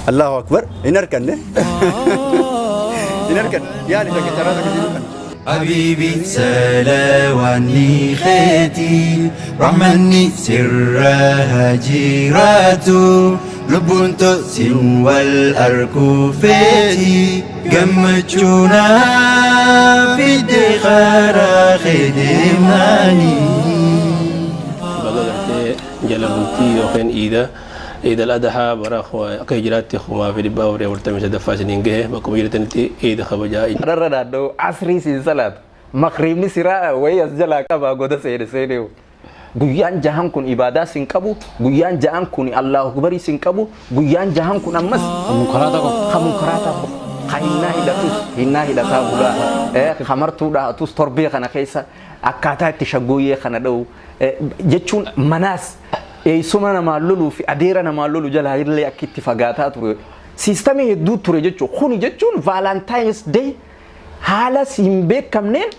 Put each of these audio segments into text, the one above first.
Allahu Akbar hin harkanne hin harkanne yaali takka carraa takka siin harkanne. Habiibi salawaanni keeti rahmanni sirra haa jiraatu lubbuun too sin wal arkuu feeti gammachuu naa fidde karaa kee deemnaani. Baga gartee jala bultii yookiin iida Iid al Adahaa bara akka hijiraatti 1443ffaa isiniin gahe bakkuma jirtanitti iida kabajaa. Kararra naanna'u asrii siin salaatu makriibni siraa wayii as jalaa qabaa goda seene seeneewu. Guyyaan jahan kun ibaadaa sin qabu guyyaan ja'an kun Allahu akbarii sin qabu guyyaan jahan kun ammas Munkaraataa qofa. ka munkaraataa qofa. Ka hinnaa hidhatus hinnaa hidhataa bulaa ka martuu dhahatus torbee kana keessa akkaataa itti shaggooyyee kana dha'u jechuun manaas eessuma namaan loluu fi adeera namaan lolu jalaa illee akka itti fagaataa ture. Siistamii hedduu ture jechuudha. Kuni jechuun Valentine's Day haala hin beekamneen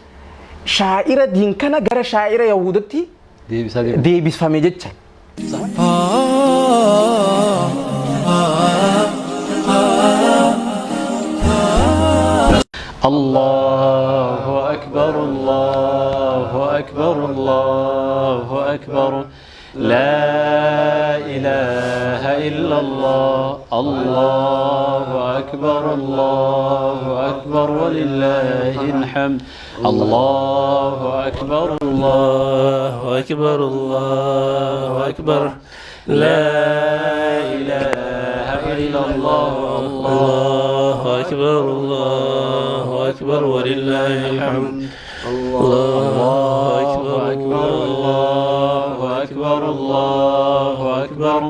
shaa'ira diin kana gara shaa'ira Yahuudatti Deebisaa deemu. deebifame jecha. الله أكبر الله أكبر الله أكبر لا إله إلا الله الله أكبر الله أكبر ولله الحمد الله أكبر الله أكبر الله أكبر لا إله إلا الله الله أكبر الله أكبر ولله الحمد الله أكبر الله أكبر الله أكبر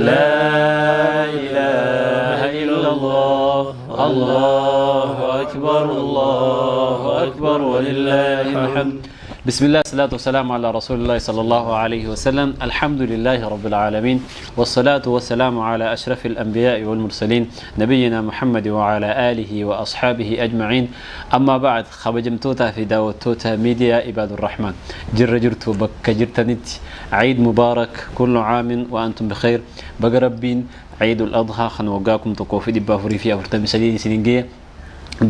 لا إله إلا الله الله أكبر الله أكبر ولله الحمد بسم الله الصلاة والسلام على رسول الله صلى الله عليه وسلم الحمد لله رب العالمين والصلاة والسلام على أشرف الأنبياء والمرسلين نبينا محمد وعلى آله وأصحابه أجمعين أما بعد kabajamtoota fi daawwattoota miidiyaa Ibaadu Rahmaan jirra jirtu bakka jirtanitti Eid Mubarak kullu aamin wa antum bikhayr baga Rabbiin Eidul Adha kan waggaa 1443 isinin gahe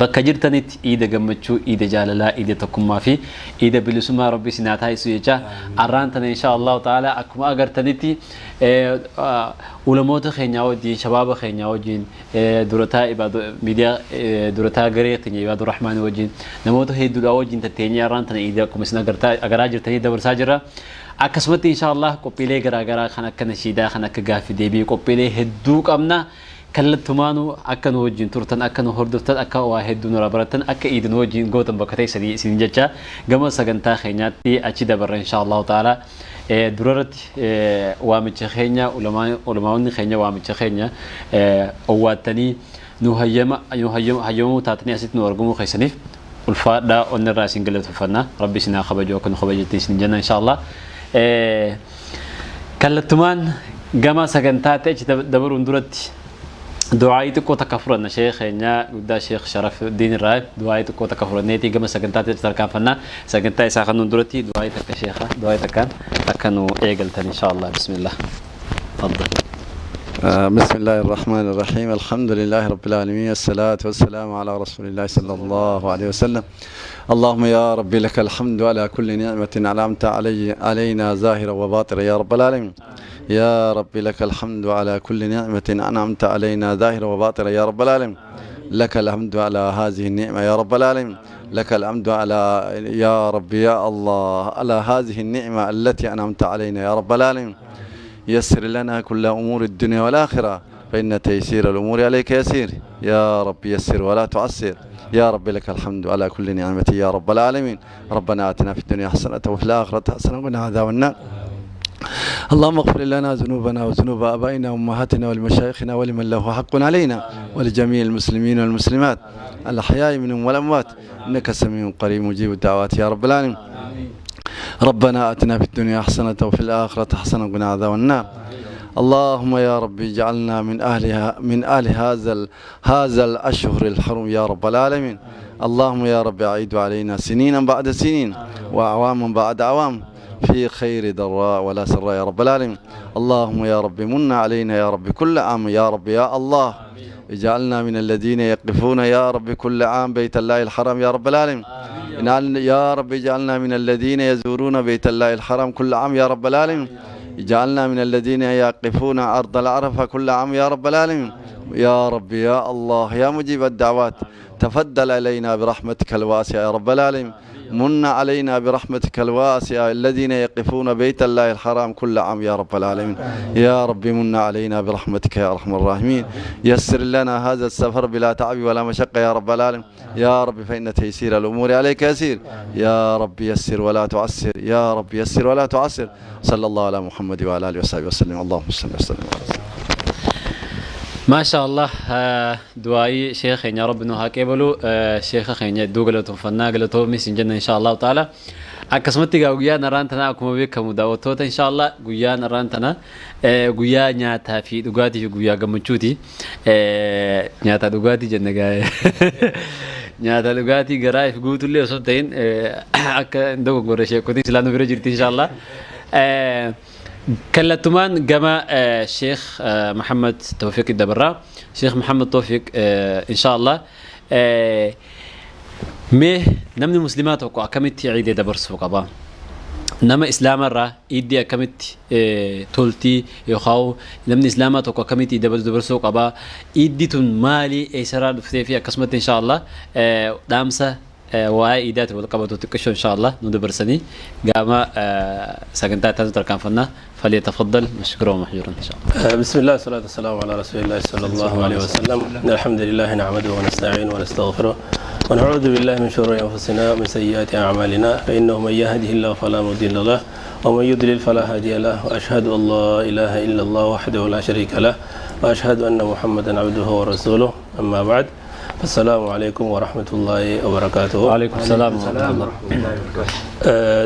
bakka jirtanitti iida gammachuu iida jaalalaa iida tokkummaa fi iida bilisummaa Rabbi isin haa taasisu jecha arraan tana insha Allahu ta'ala akkuma agartanitti ulamoota keenyaa wajjin shabaaba keenyaa wajjin durataa ibaadu miidiyaa durataa garee keenya Ibaadu Rahmaan wajjin namoota hedduudhaa wajjin tatteenyee arraan tana iida akkuma isin agartaa agaraa jirtanii dabarsaa jirra. Akkasumatti insha Allah qophiilee garaagaraa kan akka nashiidaa kan akka gaaffii deebii qophiilee hedduu qabna. Kallattumaanuu akka nu wajjin turtan akka nu hordoftan akka waa hedduu nurraa barattan akka iida nu wajjin gootan bakka teessanii isin jecha gama sagantaa keenyaatti achi dabarra insha Allahu ta'ala. Durarratti waamicha keenya ulamaa'onni keenya waamicha keenya owwaattanii nu hayyama nu hayyamamuu taatanii asitti nu argamuu keessaniif ulfaadhaa onni irraa isin galateeffanna rabbi isin haa kabaju akka nu kabajetti isin jenna insha Allah. Kallattumaan gama sagantaatti achi dabaruun duratti du'aa'ii xiqqoo takka fudhanna sheekh keenya guddaa sheekh Sharafuddin irraa du'aa'ii xiqqoo takka fudhanneeti gama sagantaatti achi tarkaanfanna sagantaa isaa kan nuun duratti du'aa'ii takka sheekha du'aa'ii takkaan akka nu eegaltan insha Allah bismillah تفضل. بسم الله الرحمن الرحيم الحمد لله رب العالمين الصلاة والسلام على رسول الله صلى الله عليه وسلم اللهم يا ربي لك الحمد على كل نعمة أنعمت علينا ظاهرة وباطنة يا رب العالمين يا ربي لك الحمد على كل نعمة أنعمت علينا ظاهرة وباطنة يا رب العالمين لك الحمد على هذه النعمة يا رب العالمين لك الحمد على يا رب يا الله على هذه النعمة التي أنعمت علينا يا رب العالمين يسر لنا كل أمور الدنيا والآخرة فإن تيسير الأمور عليك يسير يا رب يسر ولا تعسر يا رب لك الحمد على كل نعمة يا رب العالمين ربنا آتنا في الدنيا حسنة وفي الآخرة حسنة وقنا عذاب النار اللهم اغفر لنا ذنوبنا وذنوب آبائنا وأمهاتنا ولمشايخنا ولمن له حق علينا ولجميع المسلمين والمسلمات الأحياء منهم والأموات إنك سميع قريب مجيب الدعوات يا رب العالمين ربنا آتنا في الدنيا حسنة وفي الآخرة حسنة وقنا عذاب النار اللهم يا رب اجعلنا من أهلها من أهل هذا الأشهر الحرم يا رب العالمين اللهم يا رب أعيد علينا سنينا بعد سنين وأعواما بعد أعوام في خير ضراء ولا سراء يا رب العالمين. اللهم يا رب من علينا يا رب كل عام يا رب يا الله، اجعلنا من الذين يقفون يا رب كل عام بيت الله الحرام يا رب العالمين. يا رب اجعلنا من الذين يزورون بيت الله الحرام كل عام يا رب العالمين. اجعلنا من الذين يقفون أرض العرفة كل عام يا رب العالمين. يا رب يا الله يا مجيب الدعوات، تفضل علينا برحمتك الواسعة يا رب العالمين. من علينا برحمتك الواسعة الذين يقفون بيت الله الحرام كل عام يا رب العالمين. يا رب من علينا برحمتك يا أرحم الراحمين. يسر لنا هذا السفر بلا تعب ولا مشقة يا رب العالمين. يا رب فإن تيسير الأمور عليك يسير. يا رب يسر ولا تعسر، يا رب يسر ولا تعسر. صلى الله على محمد وعلى آله وصحبه وسلم. اللهم صل وسلم. ما شاء الله دعائي شيخ يا رب انه هاكبلو شيخ خينيا دوغلتو فنا غلتو مس جنة ان شاء الله تعالى. Akkasumatti egaa guyyaan har'aan tanaa akkuma beekamu daawwattoota inshallah guyyaan har'aan tana guyyaa nyaataa fi dhugaatii fi guyyaa gammachuuti. Nyaata dhugaatii jenna gaa nyaata dhugaatii garaa if guutullee osoo hin ta'in akka hin dogoggorre sheekotiin silaa nu bira jirti inshallah. Kallattumaan gama Sheekh Muhammad Tawfiq Dabarraa. Sheekh Muhammad Tawfiq inshallah mee namni muslimaa tokko akkamitti ciidee dabarsuu qaba? Nama islaamarraa iiddii akkamitti toltii yookaan namni islaamaa tokko akkamitti dabarsuu qaba? Iiddi tun maali, eessarraa dhuftee fi akkasumatti inshallah dhaamsa waa'ee iidaati wal qabatu xiqqishoo inshallah nu dabarsanii gama sagantaa itti tarkaanfannaa. فليتفضل مشكورا ومحجورا ان شاء الله. بسم الله والصلاة والسلام على رسول الله صلى الله عليه وسلم. إن الحمد لله نحمده ونستعينه ونستغفره ونعوذ بالله من شرور أنفسنا ومن سيئات أعمالنا، فإنه من يهده الله فلا مضل له ومن يضلل فلا هادي له، وأشهد أن لا إله إلا الله وحده لا شريك له، وأشهد أن محمدا عبده ورسوله. أما بعد، السلام عليكم ورحمة الله وبركاته. وعليكم السلام ورحمة الله وبركاته.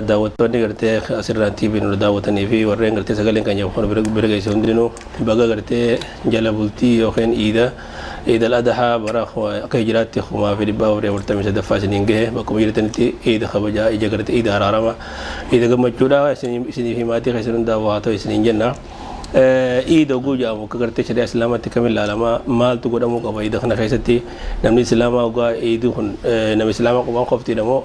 Daawwattoonni gartee asirraan TV nu daawwatanii fi warreen gartee sagaleen kan jedhamu bira geesse hundinuu baga gartee jala bultii yookiin iida Iid al-Adhaa bara akka hijiraatti 1443 isiniin gahe. Bakkuma jirtanitti iida kabajaa, ija gartee iida araarama, iida gammachuudha isinii fi maatii keessan hundaa waa ta'u isiniin jenna. Iida oguu jedhamu akka gartee shari'aa islaamaatti kam ilaalamaa, maaltu godhamuu qaba iida kana keessatti? Namni islaamaa ogaa iidii kun nama islaamaa qofaan qoftiidha moo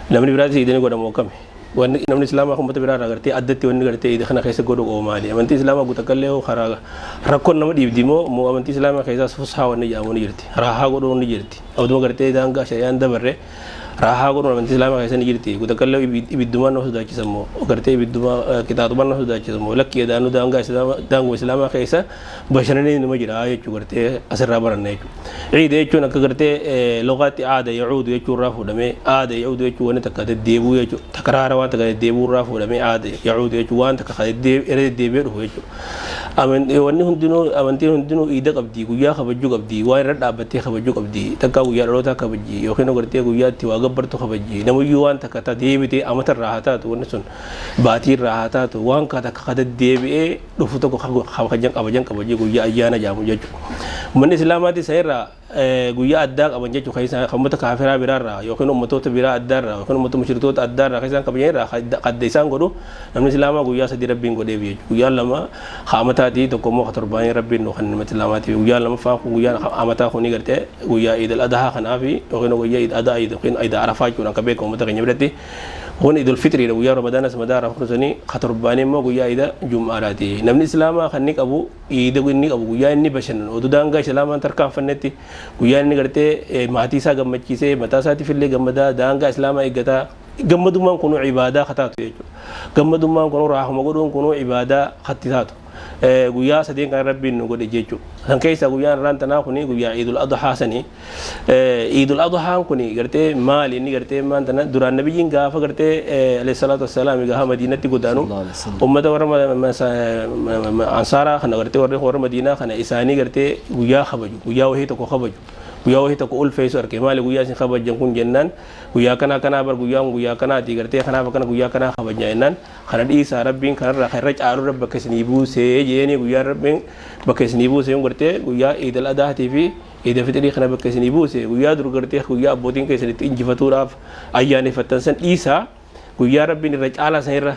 namni biraatis iidanii godhamu akkami? Wanni namni islaamaa uummata biraa irraa gartee addatti wanni gartee iida kana keessa godhu qabu maali? Amantii islaamaa guutakkallee karaa rakkoon nama dhiibdi moo amantii islaamaa keessaas fushaa wanni jedhamu ni jirti, raahaa godhuun ni jirti? Oduma gartee daangaa shari'aan dabarre raahaa godhuun amantii islaamaa keessa ni jirti. Guutakkallee ibiddumaan nama sodaachisa moo gartee ibiddumaa qixaaxumaan nama sodaachisa moo lakkii daanuu daangaa daanguma islaamaa keessa bashannanni nima jira jechuu gartee asirraa baranna jechuudha. Ciida jechuun akka gartee lugaatti aada yacuudu jechuun irraa fuudhamee, aada yacuudu jechuun wanni takka deddeebi'uu jechuudha. Takraara waan takka deddeebi'uu irraa fuudhamee aada yacuudu jechuun waan takka irra deddeebi'ee dhufu jechuudha. Wanni hundinuu, amantiin hundinuu iida qabdi, guyyaa kabajuu qabdi, waan irra dhaabbattee kabajuu qabdi. Takka guyyaa dhalootaa kabajji yookiin gartee guyyaa itti waa gabbartu kabajji. Namayyuu waan takka ta deebitee amata irraa haa taatu, wanni sun baatii irraa haa taatu, waan ka takka ka deddeebi'ee dhufu tokko kabajan kabajan kabajee guyyaa ayyaana jedhamu jechuudha. Uummanni islaamaatis isa irraa guyyaa addaa qaban jechuudha. Kan isaan uummata kaafiraa biraarraa yookiin uummattoota biraa addaarraa yookiin uummata mushrikoota addaarraa kan isaan kabajan irraa adda isaan godhu namni islaamaa guyyaa sadii rabbiin godheef jechuudha. Guyyaan lama haamataatii, tokko immoo torbaanii rabbiin nu kan nama islaamaatiif. Guyyaan lamaffaa kun guyyaan amataa kuni gartee guyyaa Iid al-Adhaa kanaa fi yookiin guyyaa Iid Adhaa yookiin Iid Arafaa jechuudha akka beekamu uummata keenya biratti. Kun Idul Fitriidha, guyyaa Ramadaana madaa irraa ka torbaanii immoo guyyaa Iida Jum'aadhaati. Namni islaamaa kan inni qabu iida inni qabu guyyaa inni bashannanu oduu daangaa islaamaan tarkaanfannetti, guyyaa inni gartee maatii isaa gammachiisee mataa isaatiif illee gammadaa daangaa islaamaa eeggataa gammadummaan kunuu ibaadaa kataatu jechuudha. Gammadummaan kunuu raahuma godhuun kunuu ibaadaa katti taatu. Guyyaa sadeen kan rabbiin nu godhe jechuudha. San keessa guyyaan irraan tanaa kuni guyyaa Iidul Adhaa sanii. Iidul Adhaan kuni gartee maali inni gartee maan tana duraan nabiyyiin gaafa gartee alayhi salaatu wassalaam gaafa Madiinatti godaanu ummata warra ansaaraa kana gartee warra Madiinaa kana isaanii gartee guyyaa kabaju, guyyaa wahii tokko kabaju, guyyaa wahii tokko ulfeessu arge. Maali guyyaa isin kabajan kun jennaan, guyyaa kanaa kanaa bar guyyaan guyyaa kanaati gartee kanaaf akkana guyyaa kanaa kabajna jennaan, kana dhiisaa, rabbiin kanarraa kan irra caalu rabbi bakka isinii buusee jeeni. Guyyaan rabbiin bakka isinii buusee gartee guyyaa Iidal Adhaatii fi Iida Fixrii kana bakka isinii buuse. Guyyaa dur gartee guyyaa abbootiin keessan itti injifatuudhaaf ayyaaneffattan san dhiisaa, guyyaa rabbiin irra caalaa san irra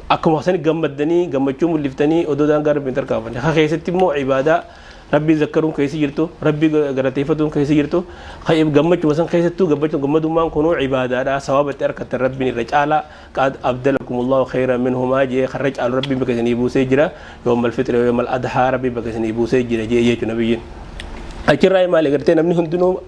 Akkuma sani gammaddanii gammachuu mul'iftanii odoo daangaa rabbiin tarkaanfanne. Haa keessatti immoo ibaadaa rabbii zakkaruun keessa jirtu, rabbii galateeffatuun keessa jirtu, gammachuma san keessattuu gammachuun gammadummaan kunuu ibaadaadha. Sawaaba itti argattan rabbiin irra caalaa قد أبدلكم الله خيرا منهما jee karra caalu rabbiin bakka isinii buusee jira. يوم الفطر يوم الأضحى rabbiin bakka isinii buusee jira jee jechuudha nabiyyiin. Achirraa maali gartee namni hundinuu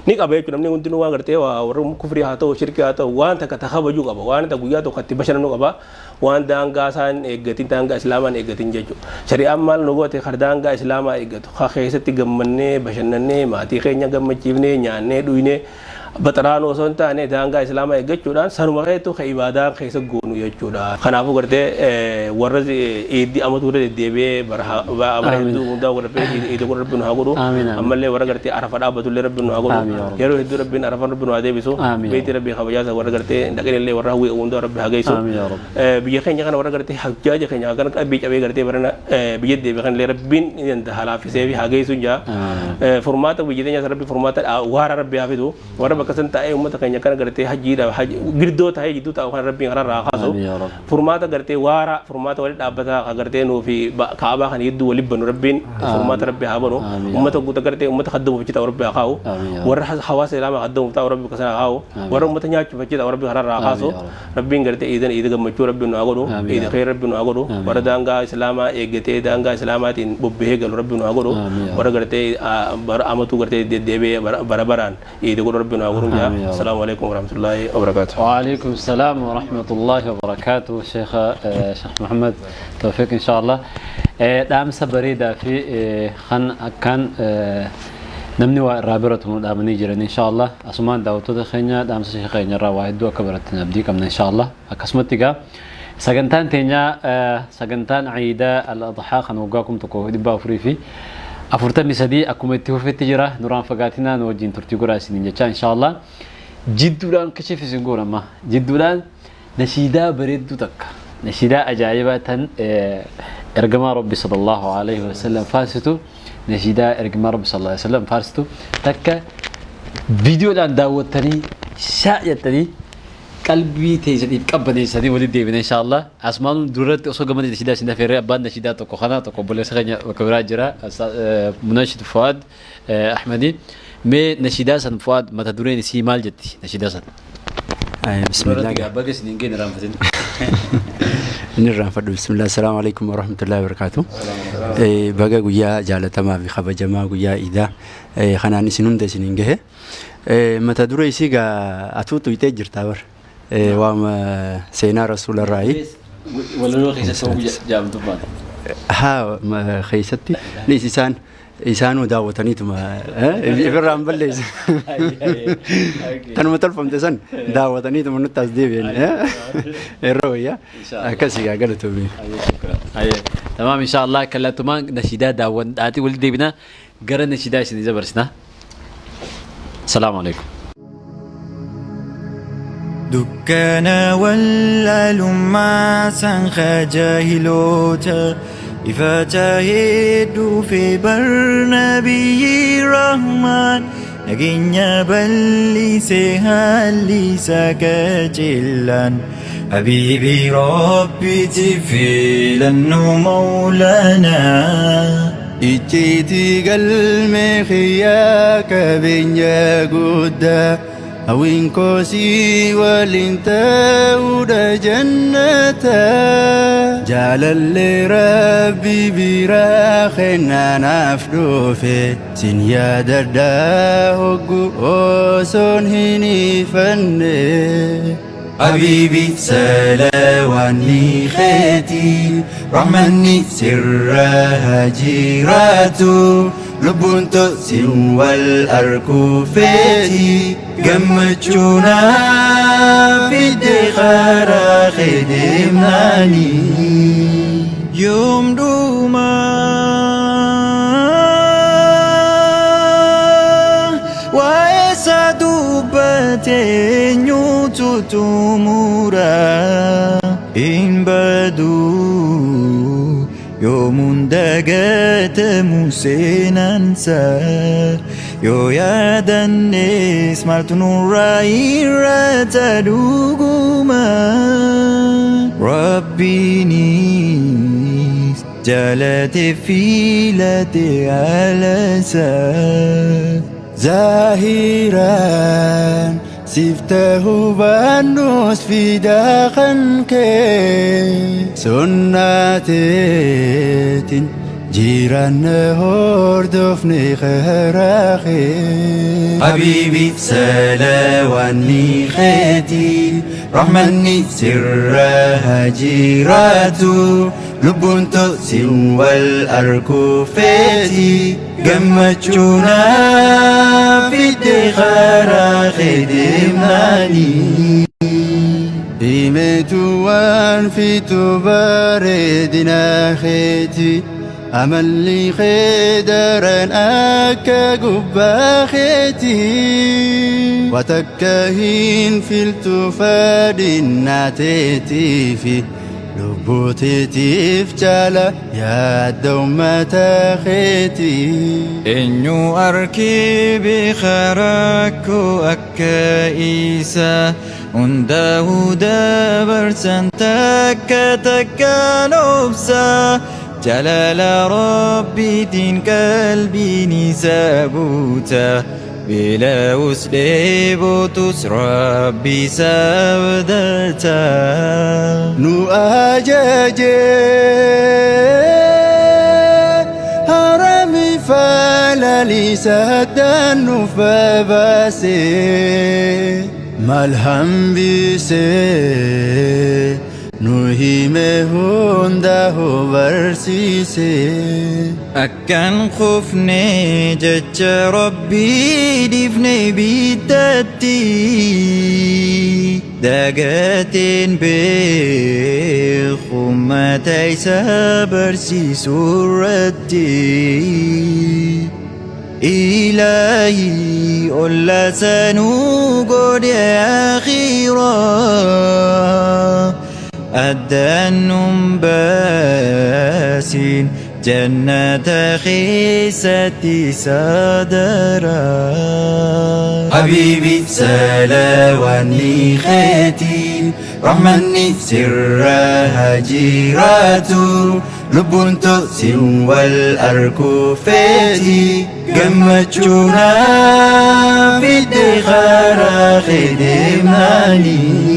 ni qaba jechuudha. Namni hundinuu waan gartee warra kufrii haa ta'u, shirkii haa ta'u, waan takka kabajuu qaba, waan takka guyyaa tokko itti bashannanuu qaba, waan daangaa isaan eeggatin, daangaa islaamaan eeggatin jechuudha. Shari'aan maal nu goote? Kar daangaa islaamaa eeggatu haa keessatti gammannee bashannannee maatii keenya gammachiifnee nyaannee dhuynee baxaraan osoo hin taane daangaa islaamaa eeggachuudhaan sanuma keessattuu ka ibaadaa keessa goonu jechuudha. Kanaafuu gartee warra iiddi amatu irra deddeebi'ee bara hedduu hundaa warra iiddi godhu rabbi nu haa godhu. Ammallee warra gartee arafa dhaabbatullee rabbi nu haa godhu. Yeroo hedduu rabbiin arafan rabbi nu haa deebisu. Beeyti rabbii kabajaasa warra gartee dhaqinillee warra hawwii hundaa rabbi haa geessu. Biyya keenya kana warra gartee hajjaaja keenya kana qalbii cabee gartee barana biyya deebi'e kanallee rabbiin ni danda'a laaffisee fi haa geessu jaa. Furmaata biyya teenyaas rabbi furmaata waara rabbi haa fidu. Warra bakka san taa'ee uummata keenya kana gartee hajjiidha girdoo taa'ee jidduu taa'u kana rabbiin kararraa haa kaasu. Furmaata gartee waara furmaata wali dhaabbataa ka gartee nuu fi kaabaa kana jidduu wali banu rabbiin furmaata rabbi haa banu. Uummata guuta gartee uummata kaddamuuf achi taa'u rabbi haa kaa'u. Warra hawaasa islaamaa kaddamuuf taa'u rabbi bakka sana haa kaa'u. Warra uummata nyaachuuf achi taa'u rabbi kararraa haa kaasu. Rabbiin gartee iidan iida gammachuu rabbi nu haa godhu. Iida khayr rabbi nu haa godhu. Warra daangaa islaamaa eeggatee daangaa islaamaatiin bobbahee galu rabbi nu haa godhu. Warra gartee bara amatuu gartee deddeebi'ee bara baraan iida godhu rabbi nu haa godhu. السلام عليكم ورحمة الله وبركاته. وعليكم السلام ورحمة الله وبركاته شيخ شيخ محمد توفيق إن شاء الله. Dhaamsa bareedaa fi kan akkaan namni waa irraa baratu dhaamanii jiran insha Allah. Asumaan daawwattoota keenya, dhaamsa sheekha keenya irraa waa hedduu akka barattan abdii qabna insha Allah. Akkasumatti egaa sagantaan teenya, sagantaan Ciidaa al-Adhaa kan waggaa 1443 akkuma itti fufetti jira. Nuraan fagaatinaa, nu wajjin turtii godhaa isiniin jecha insha Allah. Jidduudhaan kashif isin goona, amma jidduudhaan nashiidaa bareedduu takka, nashiidaa ajaa'ibaa tan ergamaa rabbi صلى الله عليه وسلم faarsitu, nashiidaa ergamaa rabbi صلى الله عليه وسلم faarsitu takka viidiyoodhaan daawwattanii shaa jettanii qalbii teessaniif qabbaneessanii walitti deebina insha Allah. Asmaanuun duratti osoo gama nashiidaa isin affeerree, abbaan nashiidaa tokko kana tokko obboleessa keenya bakka biraa jira, Munashid Fuad Ahmadi. Mee nashiidaa san Fuad, mata dureen isii maal jetti nashiidaa san? Bismillah. Baga isin hin geenye raanfatin. Inni irraanfadhu. Bismillah. السلام عليكم ورحمة الله وبركاته. Baga guyyaa jaalatamaa fi kabajamaa guyyaa iidaa kanaan isin hunda isiniin gahe. Mata duree isii gaa atuu tuytee jirtaa bar. Waama seenaa rasuularraayi. Walaloo keessatti ta'uu jaamtummaan. Haa, keessatti liis isaan isaanuu daawwataniituma ifirraan balleessa. Tanuma tolfamte san daawwataniituma nutti as deebi'an. Yeroo wayyaa akkasii gaa, galatoomii. تمام إن شاء الله. Kallattumaan nashiidaa daawwadhaatii walitti deebina, gara nashiidaa isin dabarsina. السلام عليكم. Dukkana wallaalummaa san jaahiloota ifa tahee dhufe bar nabiyyi rahmaan, nageenya bal'ise haalli isa qajeelaan, habiibi rabbiiti filannu mawlaanaa. Icciitii galmee kiyyaa qabeenya guddaa, hawwiin koosii waliin ta'uudha jannata, jaalallee rabbi biraa kennaanaaf dhufe, sin yaadadhaa hoggu osoon hin ifanne. حبيبي سلواني خيتي رحمني سرها جيراتو لبنتو سن والأركو فيتي قمتشونا في الدخارة خدمناني. Yoom dhumaa waa'ee isaa dubbatee eenyutu xumura? Hin baduu. Yoomuun dagatamu seenaansaa yoo yaadannes maaltu nurraa irrata dhuguma. Rabbiinis jaalate filate haalasaa. Zaahiraan siif tahuu baannus fidaa kan kee sunnaateetiin jiranna hordofne karaa kee. Habiibi, salawaanni keetii rahmanni sirra jiraatu, lubbuun sin wal arkuu feeti, gammachuuna fidde karaa kee deemnaanii. Himeetu waan fitu bareedina keeti, amalli kee daran akka gubbaa keeti, watakka hin filtu fadhinnaa teetiifi lubbuuteetiif caala yaadda ummata keeti. Eenyu arkee beeka rakkoo akka isaa? Hundaa'uu dabarsan takka takkaan obsa. Jaalala Rabbiitiin qalbiin isaa guuta. Beela'us dheebotus Rabbi sabdata. Nu ajaje harami falalisa nu babaase mal hambise nu hime hundahu barsiise. Akkan kufne jecha Rabbii dhiifne bittatti dagateen beeku ummata isaa barsiisuu irratti. Ilaahi, olla sanuu godhe akhiraa addaan nun baasin, jannata keessatti sadaraa. Habiibi, salawaanni keetii rahmanni sirra jiraatu, lubbuun sin wal arkuu feeti, gammachuuna fidde karaa kee deemnaanii.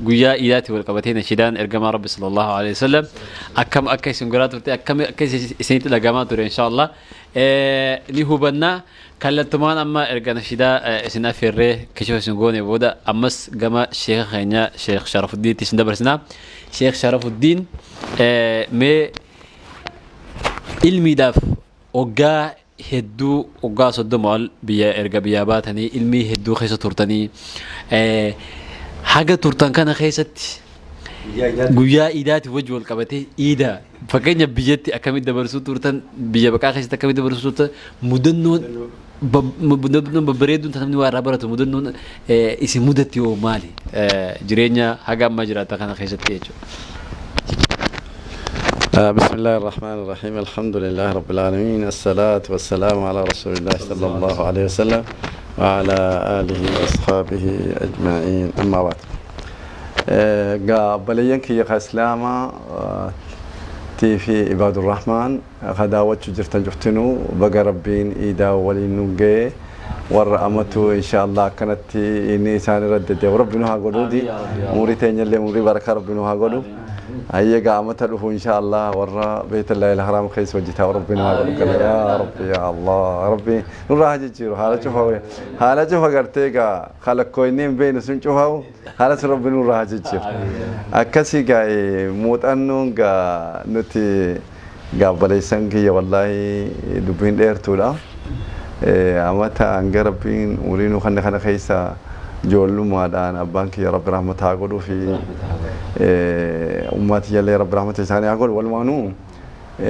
Guyyaa iidaatti wal qabatee nashiidaan ergamaa Rabbi sallallahu alaihi wasallam akkam akka isin godhaa turte, akkam akka isinitti dhagamaa ture, inshallah ni hubanna. Kallattumaan amma erga nashiidaa isin affeerree kishifa isin goone booda ammas gama sheeka keenya Sheekh Sharafuddiinitti isin dabarsina. Sheekh Sharafuddiin, mee ilmiidhaaf waggaa hedduu, waggaa 30 ol biyya erga biyyaa baatanii ilmii hedduu keessa turtanii, haga turtan kana keessatti guyyaa iidaati wajji wal qabatee iida fakkeenya biyyatti akkamitti dabarsuu turtan, biyya baqaa keessatti akkamitti dabarsuu turtan, mudannoon babbareedduun tan namni waa irraa baratu, mudannoon isin mudatti hoo maali jireenya haga ammaa jiraatan kana keessatti jechuudha? بسم الله الرحمن الرحيم، الحمد لله رب العالمين، الصلاة والسلام على رسول الله صلى الله عليه وسلم وعلى آله وأصحابه أجمعين، أما بعد، قابلين كي إسلاما تي في عباد الرحمن غداوة جرتن جفتنو، بقى ربين إيدا ولي نوجي warra amatu inshallah akkanatti inni isaan irra deddeebi'u Rabbi nu haa godhuuti. Umurii teenyallee umurii barakaa Rabbi nu haa godhu. Ayyaga amata dhufu inshallah warra beeytallahi alharaam keessa hojjetaa Rabbi nu haa godhu kana. Yaa Rabbi, yaa Allah, Rabbi nurraa haa jijjiiru haala cufa, haala cufa gartee gaa kalakkoo inni hin beeknu sun cufaa'u, haala sun Rabbi nurraa haa jijjiiru. Akkasii gaa muuxannoon gaa nuti gaabaleessan kiyya, wallaahi dubbiin dheertuudha. Amata hanga Rabbiin umurii nu kanne kana keessa ijoollummaadhaan abbaan kiyya Rabbi rahmata haa godhuu fi ummaa tiyyallee Rabbi rahmata isaanii haa godhu, walumaanuu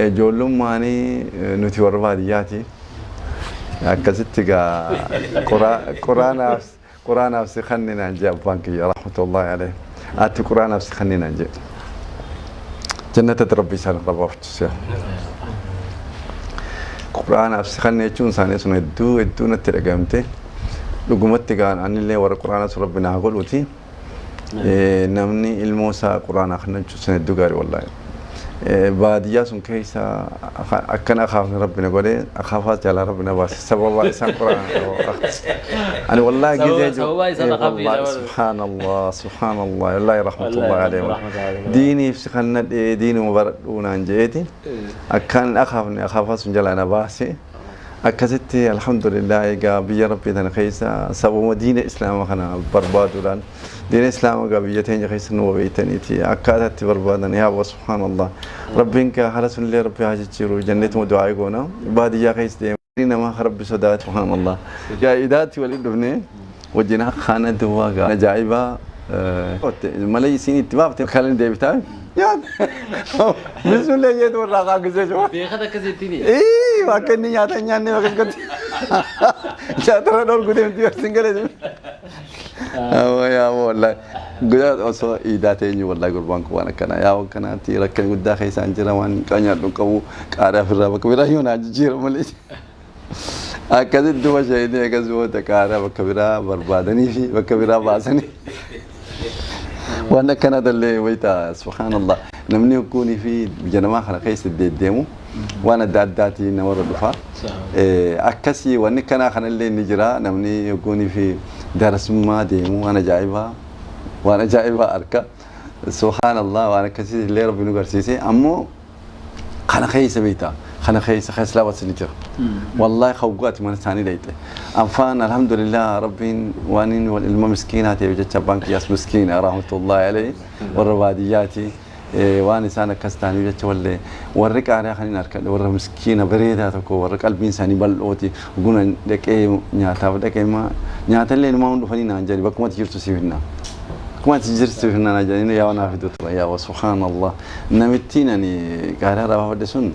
ijoollummaanii nuti warra baadiyyaati. Akkasitti gaa quraanaaf quraanaaf si kanninaan jee abbaan kiyya rahmatullahi alayhi. Ati quraanaaf si kanninaan jee. Jannatatti Rabbi isaan irra baafachiise. Quraanaaf si kanne jechuun isaanii sun hedduu hedduu natti dhaga'amte. Dhugumatti gaan anillee warra quraanaa sun Rabbi naa godhuuti. Namni ilmoo isaa quraanaa kana jechuun sun hedduu gaarii wallaahi. Baadiyyaa sun keessa akkana akaafni Rabbi na godhee akaafaas jalaa Rabbi na baase sababa isaan quraana. Ani wallaahi gizee jiru. Sababa isaan akaafni Wallaahi nama- subhaanallah subhaanallah wallaahi rahmatullahi Wallaahi alayhi. rahmatullahi. Diiniif si kan nadhee diinuma baradhuu naan jeeti. Akkaan akaafni akaafaa sun jalaa na baase. Akkasitti alhamdulillah egaa biyya Rabbii tana keessa sababa diina islaamaa kana barbaaduudhaan diina islaamaa egaa biyya teenya keessa nu beeytaniiti akkaataa itti barbaadan yaa aboo subhaanallah Rabbiin kaa haala sunillee Rabbi haa jijjiiru jenneetuma du'aa goona baadiyyaa keessa deema namaa Rabbi sodaatu subhaanallah yaa idaatti waliin dhufne wajjin kana duwwaa gaa ajaa'ibaa malee isiin itti baafte kalan deebitaa nyaata bismillah jeetu warraa kaa gisee jiru. Beekata akkasittiin. Ii akka inni nyaata hin nyaanne bakka akkatti nyaatarra dhorku deemti yoo sin galee jiru. Yaa wallahi guyyaa osoo iidaa teenyu wallahi gurbaan kun waan akkanaa yaa akkanaatti rakkina guddaa keessaan jira waan nyaadhu qabu qaaraa ofirraa bakka biraa yoo naa jijjiira malee. Akkasitti duba shahidii akkasumas qaaraa bakka biraa barbaadanii fi bakka biraa baasanii. Waan akkana dallee wayita subhaanallah namni hogguunii fi biyya namaa kana keessa deddeemu waan adda addaatiin namarra dhufa. Akkasii wanni kanaa kanallee ni jira namni hogguunii fi darasummaa deemu waan ajaa'ibaa waan ajaa'ibaa arka. Subhaanallah waan akkasii illee Rabbi nu garsiise ammoo kana keessa beektaa kana keessa keessa ni jira. Wallahi hawwaati mana isaanii dhayxe. Anfaan alhamdulillah Rabbiin waan inni wal ilma miskiinaa ta'eef jecha abbaan kiyyaas miskiina rahmatullahi alayhi warra baadiyyaati. Waan isaan akkas ta'aniif jecha wallee warri qaaraa kan hin harkadhe warra miskiina bareedaa tokko warra qalbiin isaanii bal'ooti guna dhaqee nyaataaf dhaqee nyaata illee numaa dhufanii naan jedhi bakkuma ati jirtu siif hinna. Akkuma ati jirtu siif hinna naan jedhanii yaa naa fidu ture yaa subhaanallah namittiin ani qaaraa irraa baafadhe sun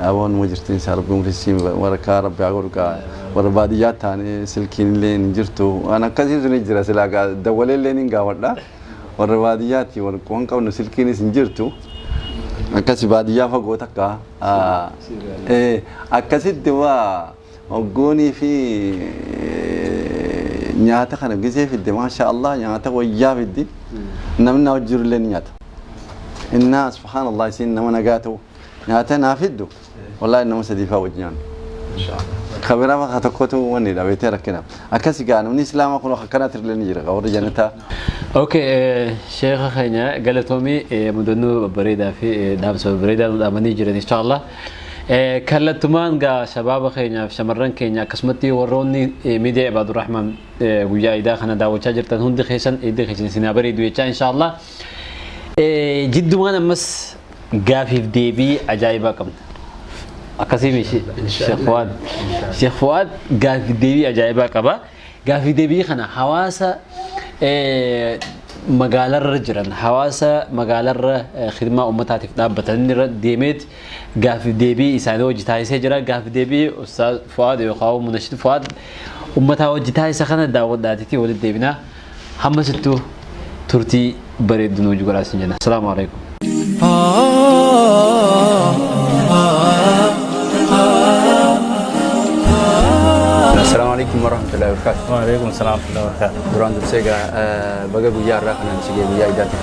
aboon numa jirtiin isaa rabbi umrii siin warra rabbi haa godhu kaa warra baadiyyaa taane silkiin illee hin jirtu waan akkasii sun jira silaa gaa dawwalee illee ni gaafadha. Warra baadiyyaatti warra waan qabnu silkiinis hin jirtu akkasi baadiyyaa fagoo takka akkasitti waa hoggoonii fi nyaata kana gisee fidde maasha Allah nyaata wayyaa fiddi namni na hojjiru illee ni nyaata. Innaa subhaanallah isiin nama nagaa ta'u nyaata naa fiddu wallahi nama sadii fa'aa wajji nyaannu. Kabira bakka tokkotu wanni dha beetee rakkina. Akkasi gaa namni islaamaa kun akkanaatti illee ni jira warri jannataa. Okay, sheekha keenya galatoomii mudannoo babbareedaa fi dhaamsa babbareedaa nu dhaamanii jiran inshallah. Kallattumaan gaa shabaaba keenyaaf shamarran keenya akkasumatti warroonni miidiyaa Ibaadurrahmaan guyyaa iidaa kana daawwachaa jirtan hundi keessan iidii keessan isin haa bareedu jechaa inshallah. Jiddumaan ammas gaafiif deebii ajaa'ibaa qabna. Akkasii mishi Sheekh Fuwaad. Sheekh Fuwaad gaafiif deebii ajaa'ibaa qaba. Gaafiif deebii kana hawaasa magaalarra jiran hawaasa magaalarra khidmaa uummataatiif dhaabbatan irra deemeet gaafiif deebii isaanii hojii taasisee jira. Gaafiif deebii Ustaaz Fuwaad yookaan Munashid Fuwaad uummataa hojii taasisa kana daawwadhaatiitii walitti deebinaa. Hamma sittuu turtii bareeddu nu hojii godhaa isin jenna. Asalaamu alaikum. Assalaamu alaikum warahmatullahi wabarakatuh. Waalaikum salam warahmatullahi wabarakatuh. Duraan dursee egaa baga guyyaa har'aa kanaan si ga'e guyyaa iidaati.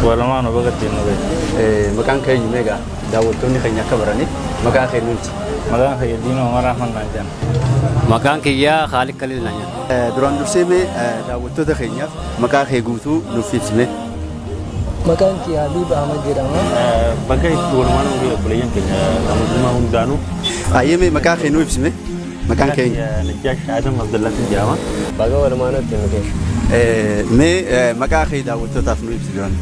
Walumaan baga ittiin nu ga'e. Maqaan kee eenyu egaa daawwattoonni keenya akka baraniif maqaa kee nuti. Maqaan kiyya Diinoo Umar Ahmad naan jedhama. Maqaan kiyyaa Khaalid Khalil naan jedhama. Duraan dursee mee daawwattoota keenyaaf maqaa kee guutuu nuuf ibsime. Maqaan kiyya Habiib Ahmad jedhama. Bakka itti walumaan nu ga'e obboleeyyan keenya musliimaa hundaanuu. Ayyee maqaa kee nuuf ibsime. Maqaan kee eenyu? Najjaash Adam Abdullahi jedhama. Baga walumaan ittiin nu ga'e. Mee maqaa kee daawwattootaaf nu ibsi duraan.